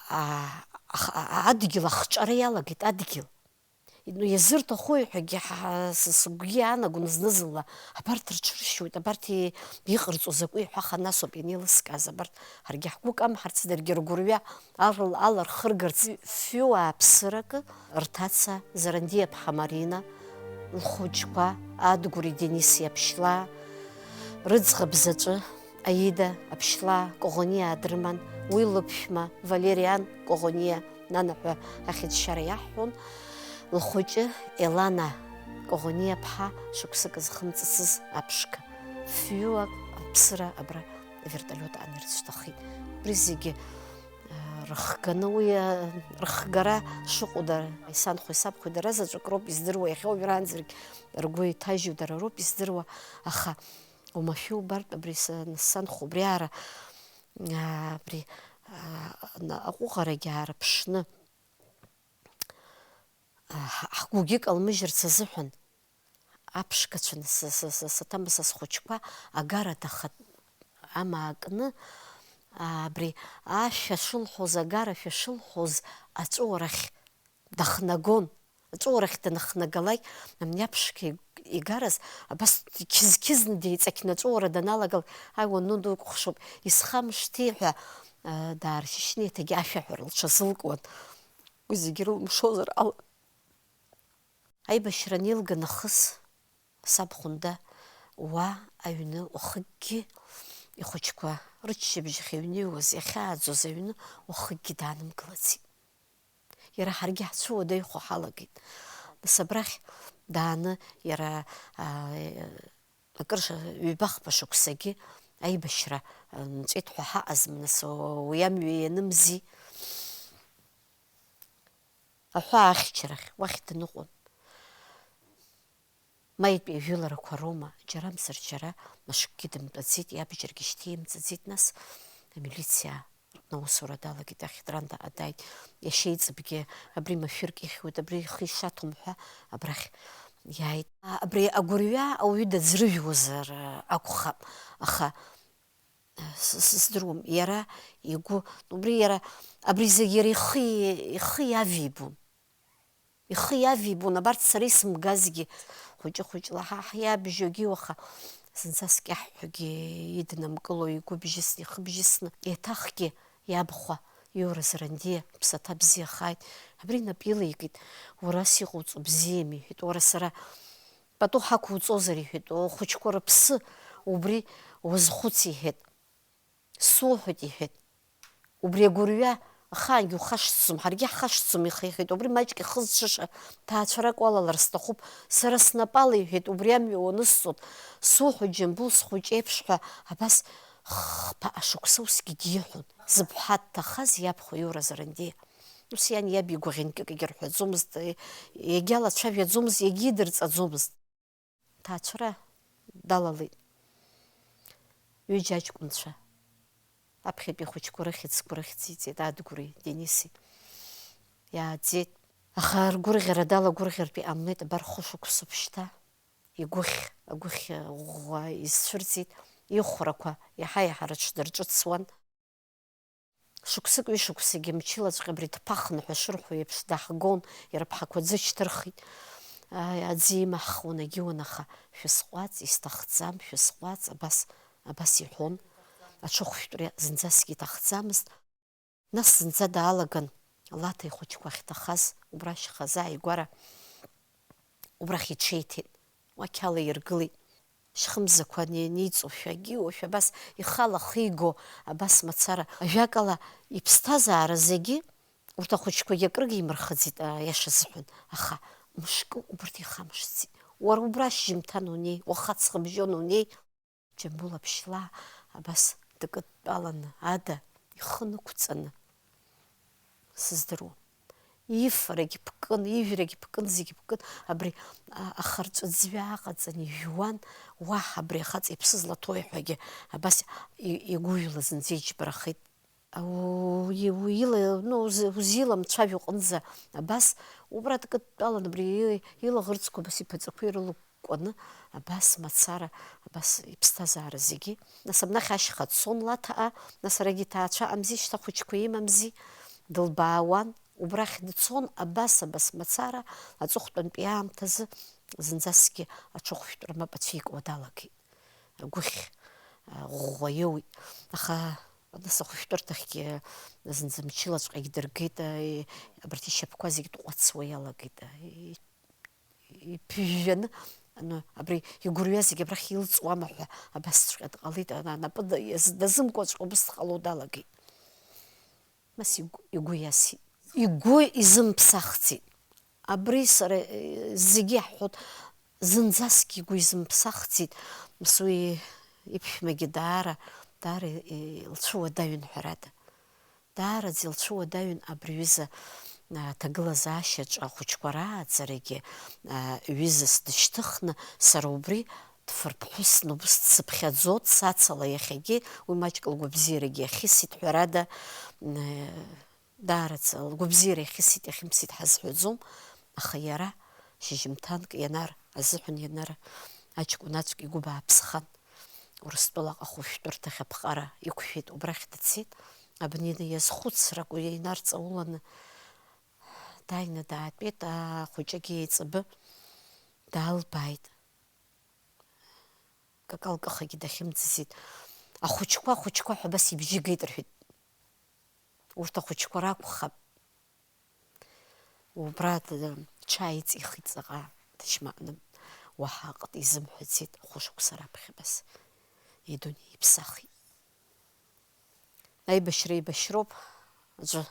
а-, ах-, а-, адгьыл ахҿара иалагеит, адгьыл. Ну, иазырҭахуи ҳәагьы ҳа-, сы-, сыгәгьы иаанагон зны-зынла, абарҭ рҽыршьуеит, абарҭ и-, иҟарҵо закәи ҳәа, аха насоуп ианеилыскааз, абарҭ ҳаргьы ҳгәы камҳарц, даргьы ргәырҩа алал-, алархыргарц. Фҩыуаа ԥсыракы, рҭаца Зарандиа-ԥҳа Марина, лхәыҷқәа Адгәыри Денис Иаԥшьлаа, рыӡӷаб заҵәы Аида Аԥшьлаа Коӷониаа дрыман, уи лыԥшәма Валериан Коӷониа, нанаҳәа ахьыӡшьара иаҳҳәон, лхәыҷы Елана Коӷониа-ԥҳа шықәсык зхымҵыцыз аԥшқа. Фҩыуак аԥсыра абра авертолиот аан ирыцәҭахеит. Убри зегьы, а, рыхганы уи, а, рыхгара шыҟоу дара, исанхәеи сабхәеи дара заҵәык роуп издыруа, иахьа уажәраанӡагь ргәы иҭажьу дара роуп издыруа, аха Уамашәа убартә абри са-, санхәа, убри аара, аа, абри, аа, на-, аҟәыӷарагьы аарыԥшны, аа, ҳ-, ҳгәгьы калмыжьырц азыҳәан, аԥшқацәа, са, са, са, саҭамыз схәыҷқәа агарада ахатә амаа кны, аа, абри ашәа шылҳәоз, агара ашәа шылҳәоз аҵәыуарахь дахнагон. Аҵәыуарахь данахнагалак, амни аԥшқа игараз, абас қьыз-қьызны деиҵақьны аҵәыуара даналагалак, аи, уанну дукәыхшоуп, исхамышҭи ҳәа, а, дааршьышьны еиҭагьы ашәаҳәара лҽазылкуан. Уи зегьы рылымшозар ала. Аибашьра анеилга нахыс, саб Хәында уа аҩны уахыкгьы, ихәыҷқәа рыччабжь ахьыҩныҩуаз, иахьааӡоз аҩны уахыкгьы даанымгылацит. Иара ҳаргьы ҳцәыуадаҩхо ҳалагеит. Нас абрахь дааны иара, аа, акыр ша-, ҩба-хԥа шықәсагьы аибашьра, м, нҵәеит ҳәа ҳаҟазма, нас, уи амҩа ианымзи? Аҳәаа ахьчарахь, уахь дныҟәон. Ма итәи ажәыларақәа роума, џьара мзар џьара мышкгьы дымтәаӡеит, иабџьаргьы шьҭимҵаӡеит, нас амилициа рҟны аусура далагеит, ахьҭранда дааит, иашьа иҵыбгьы абри машәырк ихьуеит, абри ихы ишаҭом ҳәа абрахь иааит. Абри агәырҩа ауаҩы даӡрыжәуазар акәхап, аха с-, с-, сыздыруам, иара игәы, убри иара, абри зегь иара ихы, ихы иавибон. Ихы иавибон, абарҭ сара исымгазгьы, хәыҷы-хәыҷла ҳа ҳиабжьогьы уаха зынӡаск иаҳҳәогьы иднамкыло, игәы бжьысны, ихы бжьысны, еиҭахгьы иабхәа иоуразар андиа, ԥсаҭа бзиахааит, абри инап илеикит, уара ас иҟауҵо бзиами, иҳәеит, уара сара пату ҳақәуҵозар, иҳәеит, ухәыҷқәа рыԥсы убри уазхәыц, иҳәеит. Суҳәоит, иҳәеит. Убри агәырҩа Ахаангьы ухашҭӡом, ҳаргьы ҳхашҭӡом, ихихит, убри маҷк ихызҽыша ҭаацәарак уалалар сҭахуп, сара снапала, иҳәеит, убри амҩа уанысҵоит, суҳәоит, Џьамбул, схәыҷ еиԥш ҳәа, абас хԥа ашықәса усгьы диҳәон, зыԥҳа дҭахаз иабхәа Иура Зарандиа. Ус иан иаб игәаӷьынтәык егьырҳәаӡомызт, иагьалацәажәаӡомызт, иагьидырҵаӡомызт. Ҭаацәара далалеит. Ҩыџьа аҷкәынцәа. Аԥхьатәи ахәыҷқәа рыхьӡқәа рыхьӡиҵеит Адгәыри Дениси. Иааӡеит. Аха ргәырӷьара далагәырӷьартә иҟамлеит, абар хәышықәсоуп шьҭа. Игәыхь, агәыхь ӷәӷәа изцәырҵит, ихәрақәа иаҳа-иаҳа рыҽдырҿыцуан. Шықәсык-ҩышықәсагьы мчылаҵәҟьа абри дԥахны ҳәа шырҳәо еиԥш даҳгон, иара ԥҳақәа ӡышьҭырхит. Ааи, аӡы имаҳхуан, агьиуан, аха шәысҟәаҵ, исҭахӡам, шәысҟәаҵ, абас, абас иҳәон. Аҽыхәшәтәра зынӡасгьы иҭахӡамызт. Нас зынӡа даалаган, Лаҭа ихәыҷқәа ахьҭахаз, убра ашьха азааигәара, убрахь иҽеиҭеит. Уа қьала иргылеит. Шьхымзақәа не-, неиҵошәа, агьиуашәа абас ихала ахы иго, абас мацара. Ажәакала, иԥсҭазаара зегьы, урҭ ахәыҷқәагьы акрыгимырхыӡеит, аиаша азыҳәан, аха мышкы убарҭ ихамышҭӡеит. Уара убра шьжьымҭан унеи, уаха ҵхыбжьон унеи, Џьамбул Аԥшьлаа абас дкыдтәаланы ада ихы нықәҵаны сыздыруам. Ифарагь ԥкын, ижәрагь ԥкын, зегь ԥкын, абри, а, ахырҵәыӡҩа аҟаҵан ижәуан, уаҳа абри ахаҵа иԥсы злаҭои ҳәагьы абас и-, игәыжәла зынӡа иџьбарахеит. Уи, уи ила, ну, уз-, узиламцәажәо ҟынӡа абас, убра дкыдтәалан, абри и-, илаӷырӡқәа абас иԥаҵақәа ирылыкәкәаны, абас мацара, абас иԥсҭазаара зегьы. Нас абнахь ашьха дцон Лаҭаа, нас арагьы иҭаацәа ыҟамзи, шьҭа хәыҷқәа имамзи, дылбаауан, убрахь дцон, абас, абас мацара, аҵыхәтәантәи аамҭазы зынӡаскгьы аҽыхәшәтәра мап ацәикуа далагеит. Агәыхь, а, ӷәӷәа иоуит. Аха нас ахәышәтәырҭахьгьы зынӡа мчылаҵәҟьагь дыргеит, а, и-, абарҭ ишьапқәа зегь тҟәацуа иалагеит, а, и-, иԥыжәжәаны, аны, абри игәырҩа зегь абрахь илҵуама ҳәа абасҵәҟьа дҟалеит, ана-, анапы да-, иаз-, дазымкуаҵәҟьа убыс дҟало далагеит. Нас игәы, игәы иасит. Игәы изымԥсахӡеит. Абри сара, э, зегьы иаҳҳәоит, зынӡаск игәы изымԥсахӡеит, нас уи иԥшәмагьы даара, даара, э, илцәыуадаҩын, ҳәарада. Даараӡа илцәыуадаҩын абри ҩыза, а, ҭагылазаашьаҿы ахәыҷқәа рааӡарагьы, а, ҩызас дышьҭыхны, сара убри дфырԥҳәысны убыс дсыԥхьаӡо, дсацала иахьагьы, уи маҷк лгәабзиарагьы иахьысит, ҳәарада, м, даараӡа лгәабзиара иахьысит, иахьымсит ҳазҳәаӡом, аха иара шьыжьымҭанк ианар азыҳәан ианар аҷкәынаҵәҟьа игәы бааԥсхан, Урыстәылаҟа ахәышәтәырҭахь аԥҟара иқәшәеит, убрахь дцеит, абни иазхәыцрак уи инарҵауланы дааины даатәеит, ахәыҷык еиҵбы даалбааит. Какалкыхагьы дахьымӡазеит. Ахәыҷқәа, ахәыҷқәа ҳәа абас ибжьы геит рҳәеит. Урҭ ахәыҷқәа ракәхап. Убра д-, ҽааиҵихит ҵаҟа дышьмаҟны. Уаҳа аҟыт изымҳәаӡеит, хәышықәса раԥхьа абас идунеи иԥсахит. Аибашьра еибашьроуп, аӡәы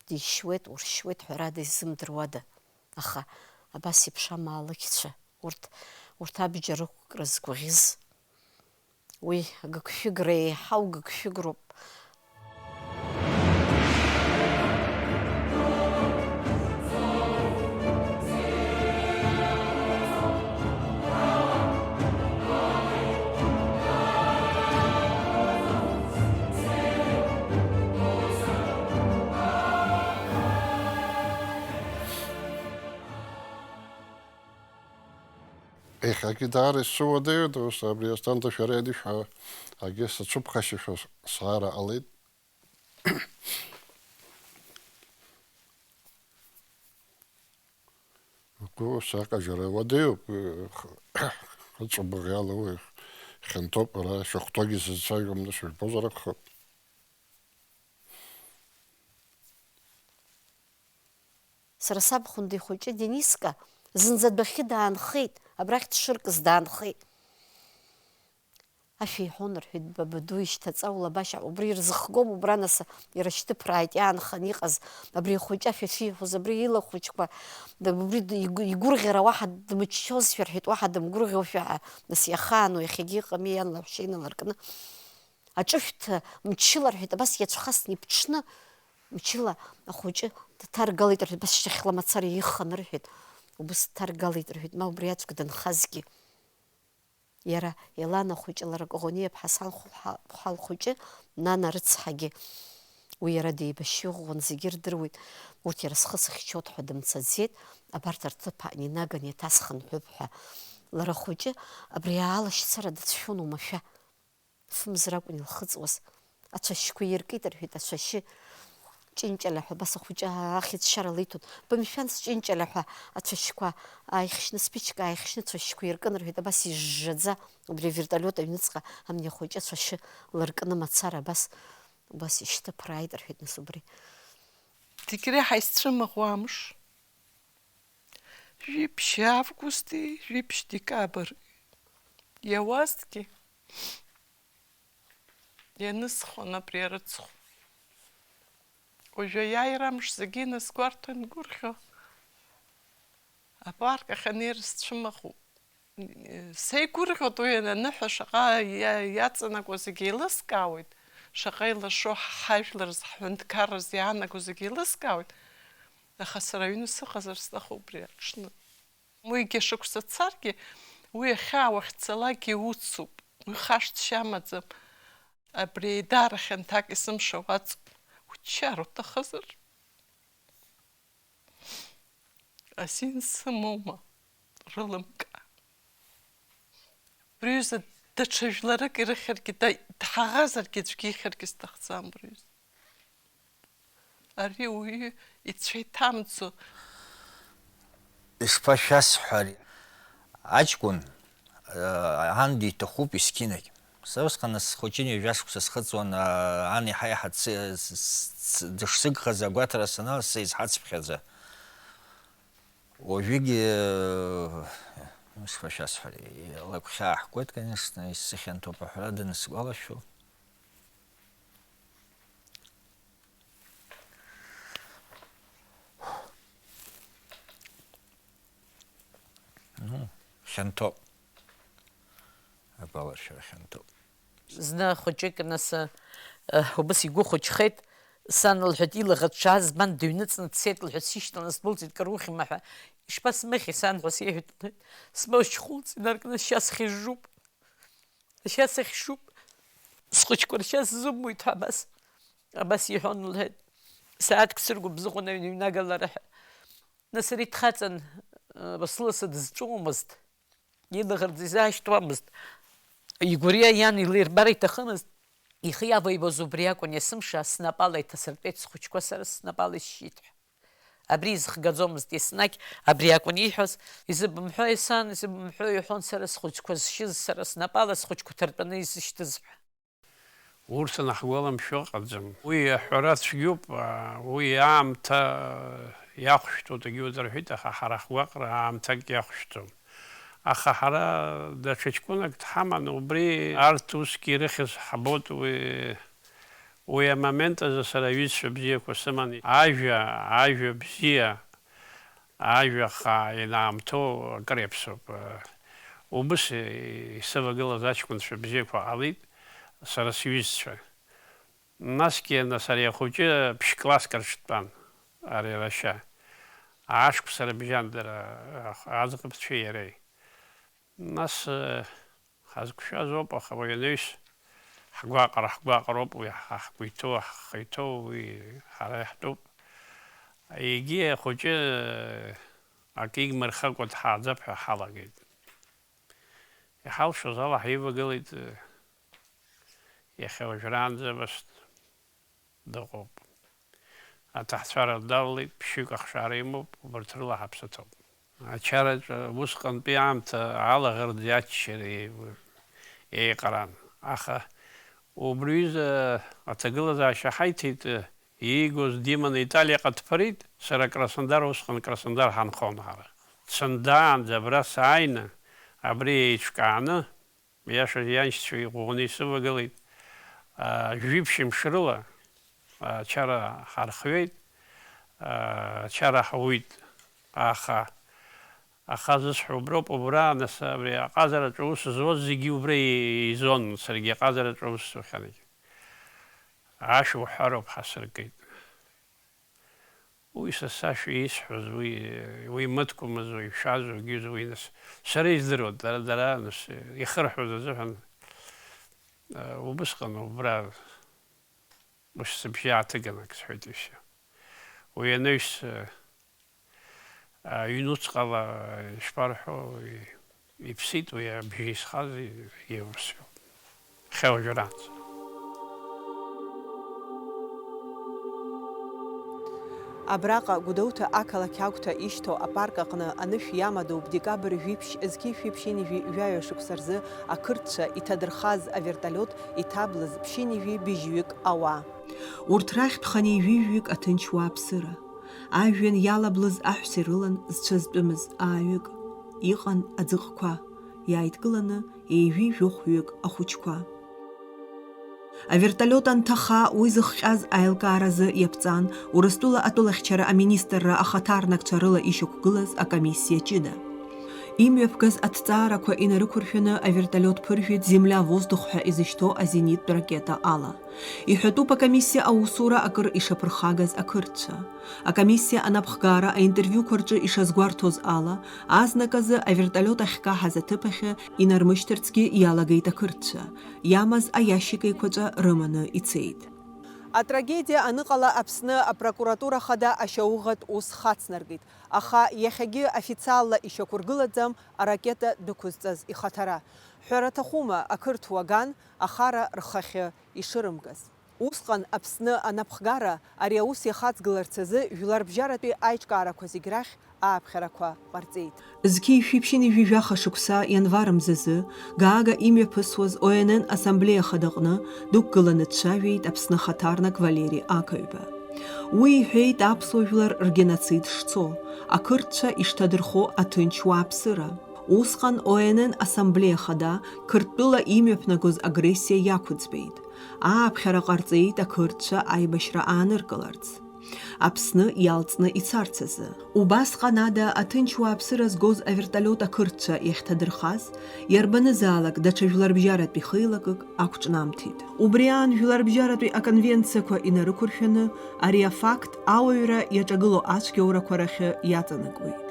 дишьуеит, уршьуеит, ҳәарада, изымдыруада. Аха абас еиԥш амаалықьцәа, урҭ, урҭ абџьар ықәкра згәаӷьыз, уи агыгшәыгра еиҳау гыгшәыгроуп. Иахьагьы даара исцәыуадаҩуп, ус абри Асҭанда шәара ианышәҳәа, агьы сацәыԥхашьашәа саара ҟалеит. Угәы саҟажара уадаҩуп, х-, хыҵәбӷьала уи хьанҭоуп, ара шәахәҭакгьы сызцәажәом, нас ижәбозар акәхап. Сара саб хәында ихәыҷы Дениска зынӡа адәахьы даанхеит, абрахь дшыркыз даанхеит. Ашәа иҳәон, рҳәеит, бабаду ишьҭаҵа улабашьа, убри ирзыхгом, убра нас ирышьҭыԥрааит иаанханы иҟаз абри ахәыҷы, ашәа шиҳәоз, абри илахәыҷқәа, да-, убри д-, игәы-, игәырӷьара уаҳа дмыччозшәа, рҳәеит, уаҳа дымгәырӷьошәа ҳәа, нас иахаану иахьагьы иҟами, иан лаҳәшьа иналыркны. Аҿышәҭ мчыла, рҳәеит, абас иацәхасны иԥҽны, мчыла ахәыҷы дҭаргалеит, рҳәеит, абас шьҭахьла мацара ихын, рҳәеит, убыс дҭаргалеит, рҳәеит, ма убри аӡәк дынхазгьы. Иара Елана хәыҷы, лара Коӷониа ԥҳа Санхәа лхәыҷы, Нана рыцҳагьы. Уи иара деибашьҩы ӷәӷәан, зегьы ирдыруеит. Урҭ иара схы сыхьчоит ҳәа дымцаӡеит, абарҭ рҭыԥ аан инаган иаҭасхынҳәып ҳәа. Лара хәыҷы абри аалашьцара дацәшәон уамашәа. Фымз ракәын илхыҵуаз. Ацәашьқәа иркит, рҳәеит, ацәашьы ҷынҷаля ҳәа, абас ахәыҷы ахьыӡшьара лиҭон. Бымшәан, сҷынҷаля ҳәа ацәашьқәа ааихьшьны, спичка ааихьшьны ацәашьқәа иркын, рҳәеит, абас ижжаӡа, убри авертолиот аҩныҵҟа амни ахәыҷы ацәашьы лыркны мацара, абас, убас ишьҭыԥрааит, рҳәеит, нас убри. Зегь реиҳа исцәымӷу амш. Жәиԥшь августи жәиԥшь декабр иауазҭгьы, ианысхон абри арыцхә. Уажәы аиааира амш зегьы инасгәарҭо иангәырӷьо, апарк ахь анеира сцәымӷуп. Сеигәырӷьоит уи аныҳәа шаҟа иа-, иаҵанакуа зегьы еилыскаауеит, шаҟа илашо ҳажәлар рзы, ҳҳәынҭқарра рзы иаанаго зегьы еилыскаауеит, аха сара аҩны сыҟазар сҭахуп убри аҽны. Уигьы шықәса царгьы, уи ахьаа уахьцалакгьы уцуп, уи хашҭшьа амаӡам. Абри еидара хьанҭак есымша уаҵоуп, уччар уҭахызар. Азин сымоума, рылымкаа? Убри аҩыза даҽа жәларык ирыхьыргьы, да-, дҳаӷазаргьы аӡәгьы ихьыргьы сҭахӡам убри аҩыза. Ари уаҩы ицәа иҭамӡо. Ишԥашәасҳәари? Аҷкәын, э, ан диҭахуп есқьынагь. Са усҟан схәыҷын, ҩажәа шықәса схыҵуан, а, ан иаҳа-иаҳа дсы-, с-, с-, дышсыгхаз агәаҭара санала, сизҳацыԥхьаӡа. Уажәыгьы, э, ишԥашәасҳәари, лыгәхьаа ҳгоит, конечно, исзыхьанҭоуп аҳәара данысгәалашәо. Ну, хьанҭоуп. Агәалашәара хьанҭоуп. Зны хәыҷык, нас, э, убыс игәы хәыҷхеит, сан лҳәеит, илаӷырӡ ҽаазбан, дыҩныҵны дцеит, лҳәеит, сишьҭаланы сдәылҵит, кыр ухьма ҳәа. Ишԥасмыхьи, сан ҳәа сеиҳәеит, лҳәеит, смоушь хәылҵ инаркны, шьа схьыжжуп. Ашьа сыхьшуп, схәыҷқәа ршьа сзымуит ҳәа абас, абас иҳәон, лҳәеит. Сааҭк сыргәыбзыӷуан аҩны иҩнагалара ҳәа. Нас ари дхаҵан, лассы-лассы дызҵәуомызт, илаӷырӡ изаашьҭуамызт. Игәырҩа иан илирбар иҭахымызт. Ихы иаваҩуаз убри акәын, есымша снапала иҭасыртәеит схәыҷқәа, сара снапала исшьит ҳәа. Абри изыхгаӡомызт, еснагь абри акәын ииҳәоз, изыбымҳәои, сан, изыбымҳәои, иҳәон, сара схәыҷқәа зшьыз, сара снапала схәыҷқәа ҭартәаны изышьҭыз ҳәа. Урҭ анаҳгәаламшәо ыҟаӡам. Уи аҳәара цәгьоуп, уи аамҭа иахәшәтәуеит, егьи уҵарҳәит, аха ҳара ҳгәаҟра аамҭакгьы иахәшәтәым. Аха ҳара даҽа ҷкәынак дҳаман, убри арҭ усгьы ирыхьыз ҳбоит, уи, уи амомент азы сара аҩызцәа бзиақәа сыман, ажәа, ажәа бзиа, ажәа хаа ианаамҭоу акыр иаԥсоуп. Убыс исывагылаз аҷкәынцәа бзиақәа ҟалеит, сара сҩызцәа. Насгьы, нас ари ахәыҷы ԥшь-класск рҿы дтәан, ари рашьа. Ашықәса рыбжьан дара, аӡӷабцәеи иареи. Нас, э, ҳазқәшәаз ауп, аха уи анаҩс ҳгәаҟра, ҳгәаҟроуп уи, ҳа ҳгәы иҭоу, ҳхы иҭоу, уи ҳара иаҳтәуп. Егьи ахәыҷы, э, акы игмырхакәа дҳааӡап ҳәа ҳалагеит. Иҳалшоз ала ҳаивагылеит, э, иахьа уажәраанӡа абас дыҟоуп. Аҭаацәара далалеит, ԥшьҩык ахшара имоуп, убарҭ рыла ҳаԥсы ҭоуп. Ачараҿы усҟантәи аамҭа алаӷырӡи аччареи еиҟаран. Аха убри аҩыза аҭагылазаашьа ҳаиҭеит, иигоз диманы Италиаҟа дԥырит, сара Краснодар, усҟан Краснодар ҳанхон ҳара. Дсындаанӡа абра сааины, абри еиҿкааны, Иашаз ианшьцәа иӷәӷәаны исывагылеит. А, жәиԥшь мшы рыла, а, ачара ҳархиеит, а, ачара ҳауит, аха, аха зысҳәо уброуп, убра, нас, абри аҟазараҿы аус зуаз зегьы убра еизон, саргьы аҟазараҿы аус сухьан. Ашә уҳәароуп ҳасыркит. Уи са сашәа исҳәоз, уи, уи мыткәмыз, уи шәазу, гьызу, уи нас сара издыруан, дара, дара, нас, ихырҳәоз азыҳәан, э, убысҟан убра, ус сыбжьы ааҭыган ак сҳәеит, ишьа. Уи анаҩс, э, аҩнуҵҟала, ишԥарҳәо, и-, иԥсит уи абжьы исхаз, и-, иурысҩы. Хьауажәраанӡа. Абраҟа, Гәдоуҭа ақалақь агәҭа ишьҭоу апарк аҟны анышә иамадоуп декабрь жәиԥшь зқьи шәиԥшьынижәи жәаҩа шықәса рзы ақырҭцәа иҭадырхаз аверталиот иҭаблыз ԥшьынижәи быжьҩык ауаа. Урҭ рахьтә хынҩажәижәҩык аҭынч уааԥсыра. Ажәҩан иалаблыз аҳәса ирылан зцәа зтәымыз ааҩык. Иҟан аӡыҟқәа, иааидкыланы еижәи жәохәҩык ахәыҷқәа. Аверталиот анҭаха, уи зыхҟьаз аилкааразы иаԥҵан Урыстәыла атәылахьчара аминистрра ахаҭарнакцәа рыла ишьақәгылаз акомиссиа ҷыда. Имҩаԥгаз аҭҵаарақәа инарықәыршәаны аверталиот ԥыржәеит Земля-воздух ҳәа изышьҭоу азениттә ракета ала. Иҳәатәуп акомиссиа аусура акыр ишаԥырхагаз ақырҭцәа. Акомиссиа анапхгара аинтервиуқәа рҿы ишазгәарҭоз ала, азныказы аверталиот ахькаҳаз аҭыԥ ахьы инармышьҭырцгьы иалагеит ақырҭцәа, иамаз аиашьик еиқәаҵәа рыманы ицеит. Атрагедиа аныҟала Аԥсны апрокуратура хада ашьауӷатә ус хацнаргеит, аха иахьагьы официалла ишьақәыргылаӡам аракета дәықәызҵаз ихаҭара. Ҳәара аҭахума, ақырҭ уаган ахара рхахьы ишырымгаз? Усҟан Аԥсны анапхгара ари аус иахаҵгыларц азы жәларбжьаратәи аиҿкаарақәа зегь рахь ааԥхьарақәа ҟарҵеит. Зқьи шәиԥшьынижәи жәаха шықәса ианвар мзазы Гаага имҩаԥысуаз О Н Н ассамблеиа хадаҟны дықәгыланы дцәажәеит Аԥсны хаҭарнак Валери Ақаҩба. Уи иҳәеит аԥсуа жәлар ргеноцид шцо, ақырҭцәа ишҭадырхо аҭынч уааԥсыра. Усҟан О Н Н ассамблеиа хада Қырҭтәыла имҩаԥнагоз агрессиа иақәыӡбеит. Ааԥхьара ҟарҵеит ақырҭцәа аибашьра ааныркыларц, Аԥсны иалҵны ицарц азы. Убасҟан ада аҭынч уааԥсыра згоз аверталиот ақырҭцәа иахьҭадырхаз, иарбанызаалак даҽа жәларбжьаратәи хеилакык ақәҿнамҭит. Убри аан жәларбжьаратәи аконвенциақәа инарықәыршәаны ари афакт ауаҩра иаҿагылоу ацәгьоурақәа рахьы иаҵанакуеит.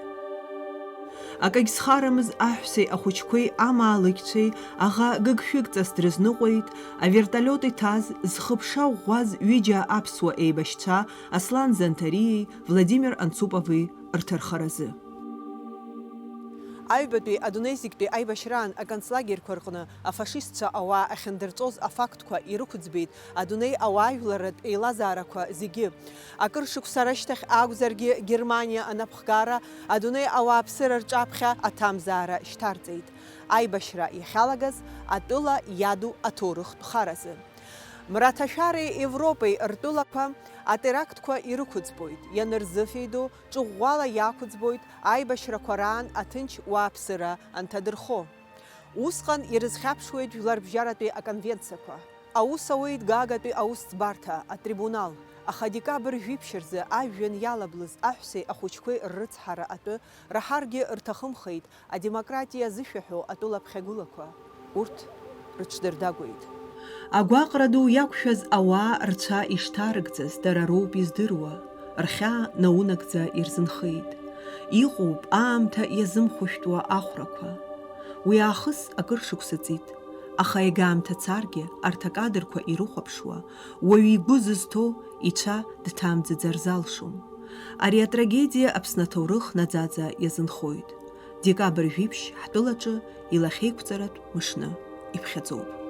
Акагь зхарамыз аҳәсеи ахәыҷқәеи амаалықьцәеи аӷа гыгшәыгҵас дрызныҟәеит аверталиот иҭаз зхыԥша ӷәӷәаз ҩыџьа аԥсуа еибашьцәа Аслан Занҭариеи Владимир Анцупови рҭырхаразы. Аҩбатәи адунеи зегьтәи аибашьраан аконцлагерьқәа рҟны афашистцәа ауаа ахьындырҵоз афактқәа ирықәӡбеит адунеи ауаажәларратә еилазаарақәа зегьы. Акыр шықәса рышьҭахь акәзаргьы, Германиа анапхгара адунеи ауааԥсыра рҿаԥхьа аҭамзаара шьҭарҵеит. Аибашьра иахьалагаз атәыла иаду аҭоурыхтә харазы. Мраҭашәареи Европеи ртәылақәа атерактқәа ирықәыӡбоит, ианырзыфеидоу ҿыӷәӷәала иақәыӡбоит аибашьрақәа раан аҭынч уааԥсыра анҭадырхо. Усҟан ирызхьаԥшуеит жәларбжьаратәи аконвенциақәа. Аус ауеит Гаагатәи аусӡбарҭа, атрибунал, аха декабрь жәиԥшь рзы ажәҩан иалаблыз аҳәсеи ахәыҷқәеи ррыцҳара атәы раҳаргьы рҭахымхеит адемократиа зышәаҳәо атәыла ԥхьагәылақәа. Урҭ рыҽдырдагәеит. Агәаҟра ду иақәшәаз ауаа рцәа ишҭарыгӡаз дара роуп издыруа, рхьаа наунагӡа ирзынхеит. Иҟоуп аамҭа иазымхәышәтәуа ахәрақәа. Уи аахыс акыр шықәса ҵит, аха иага аамҭа царгьы, арҭ акадрқәа ирыхәаԥшуа, уаҩы игәы зызҭо ицәа дҭамӡаӡар залшом. Ари атрагедиа Аԥсны аҭоурых наӡаӡа иазынхоит. Декабрь жәиԥшь ҳтәылаҿы илахьеиқәҵаратә мышны иԥхьаӡоуп.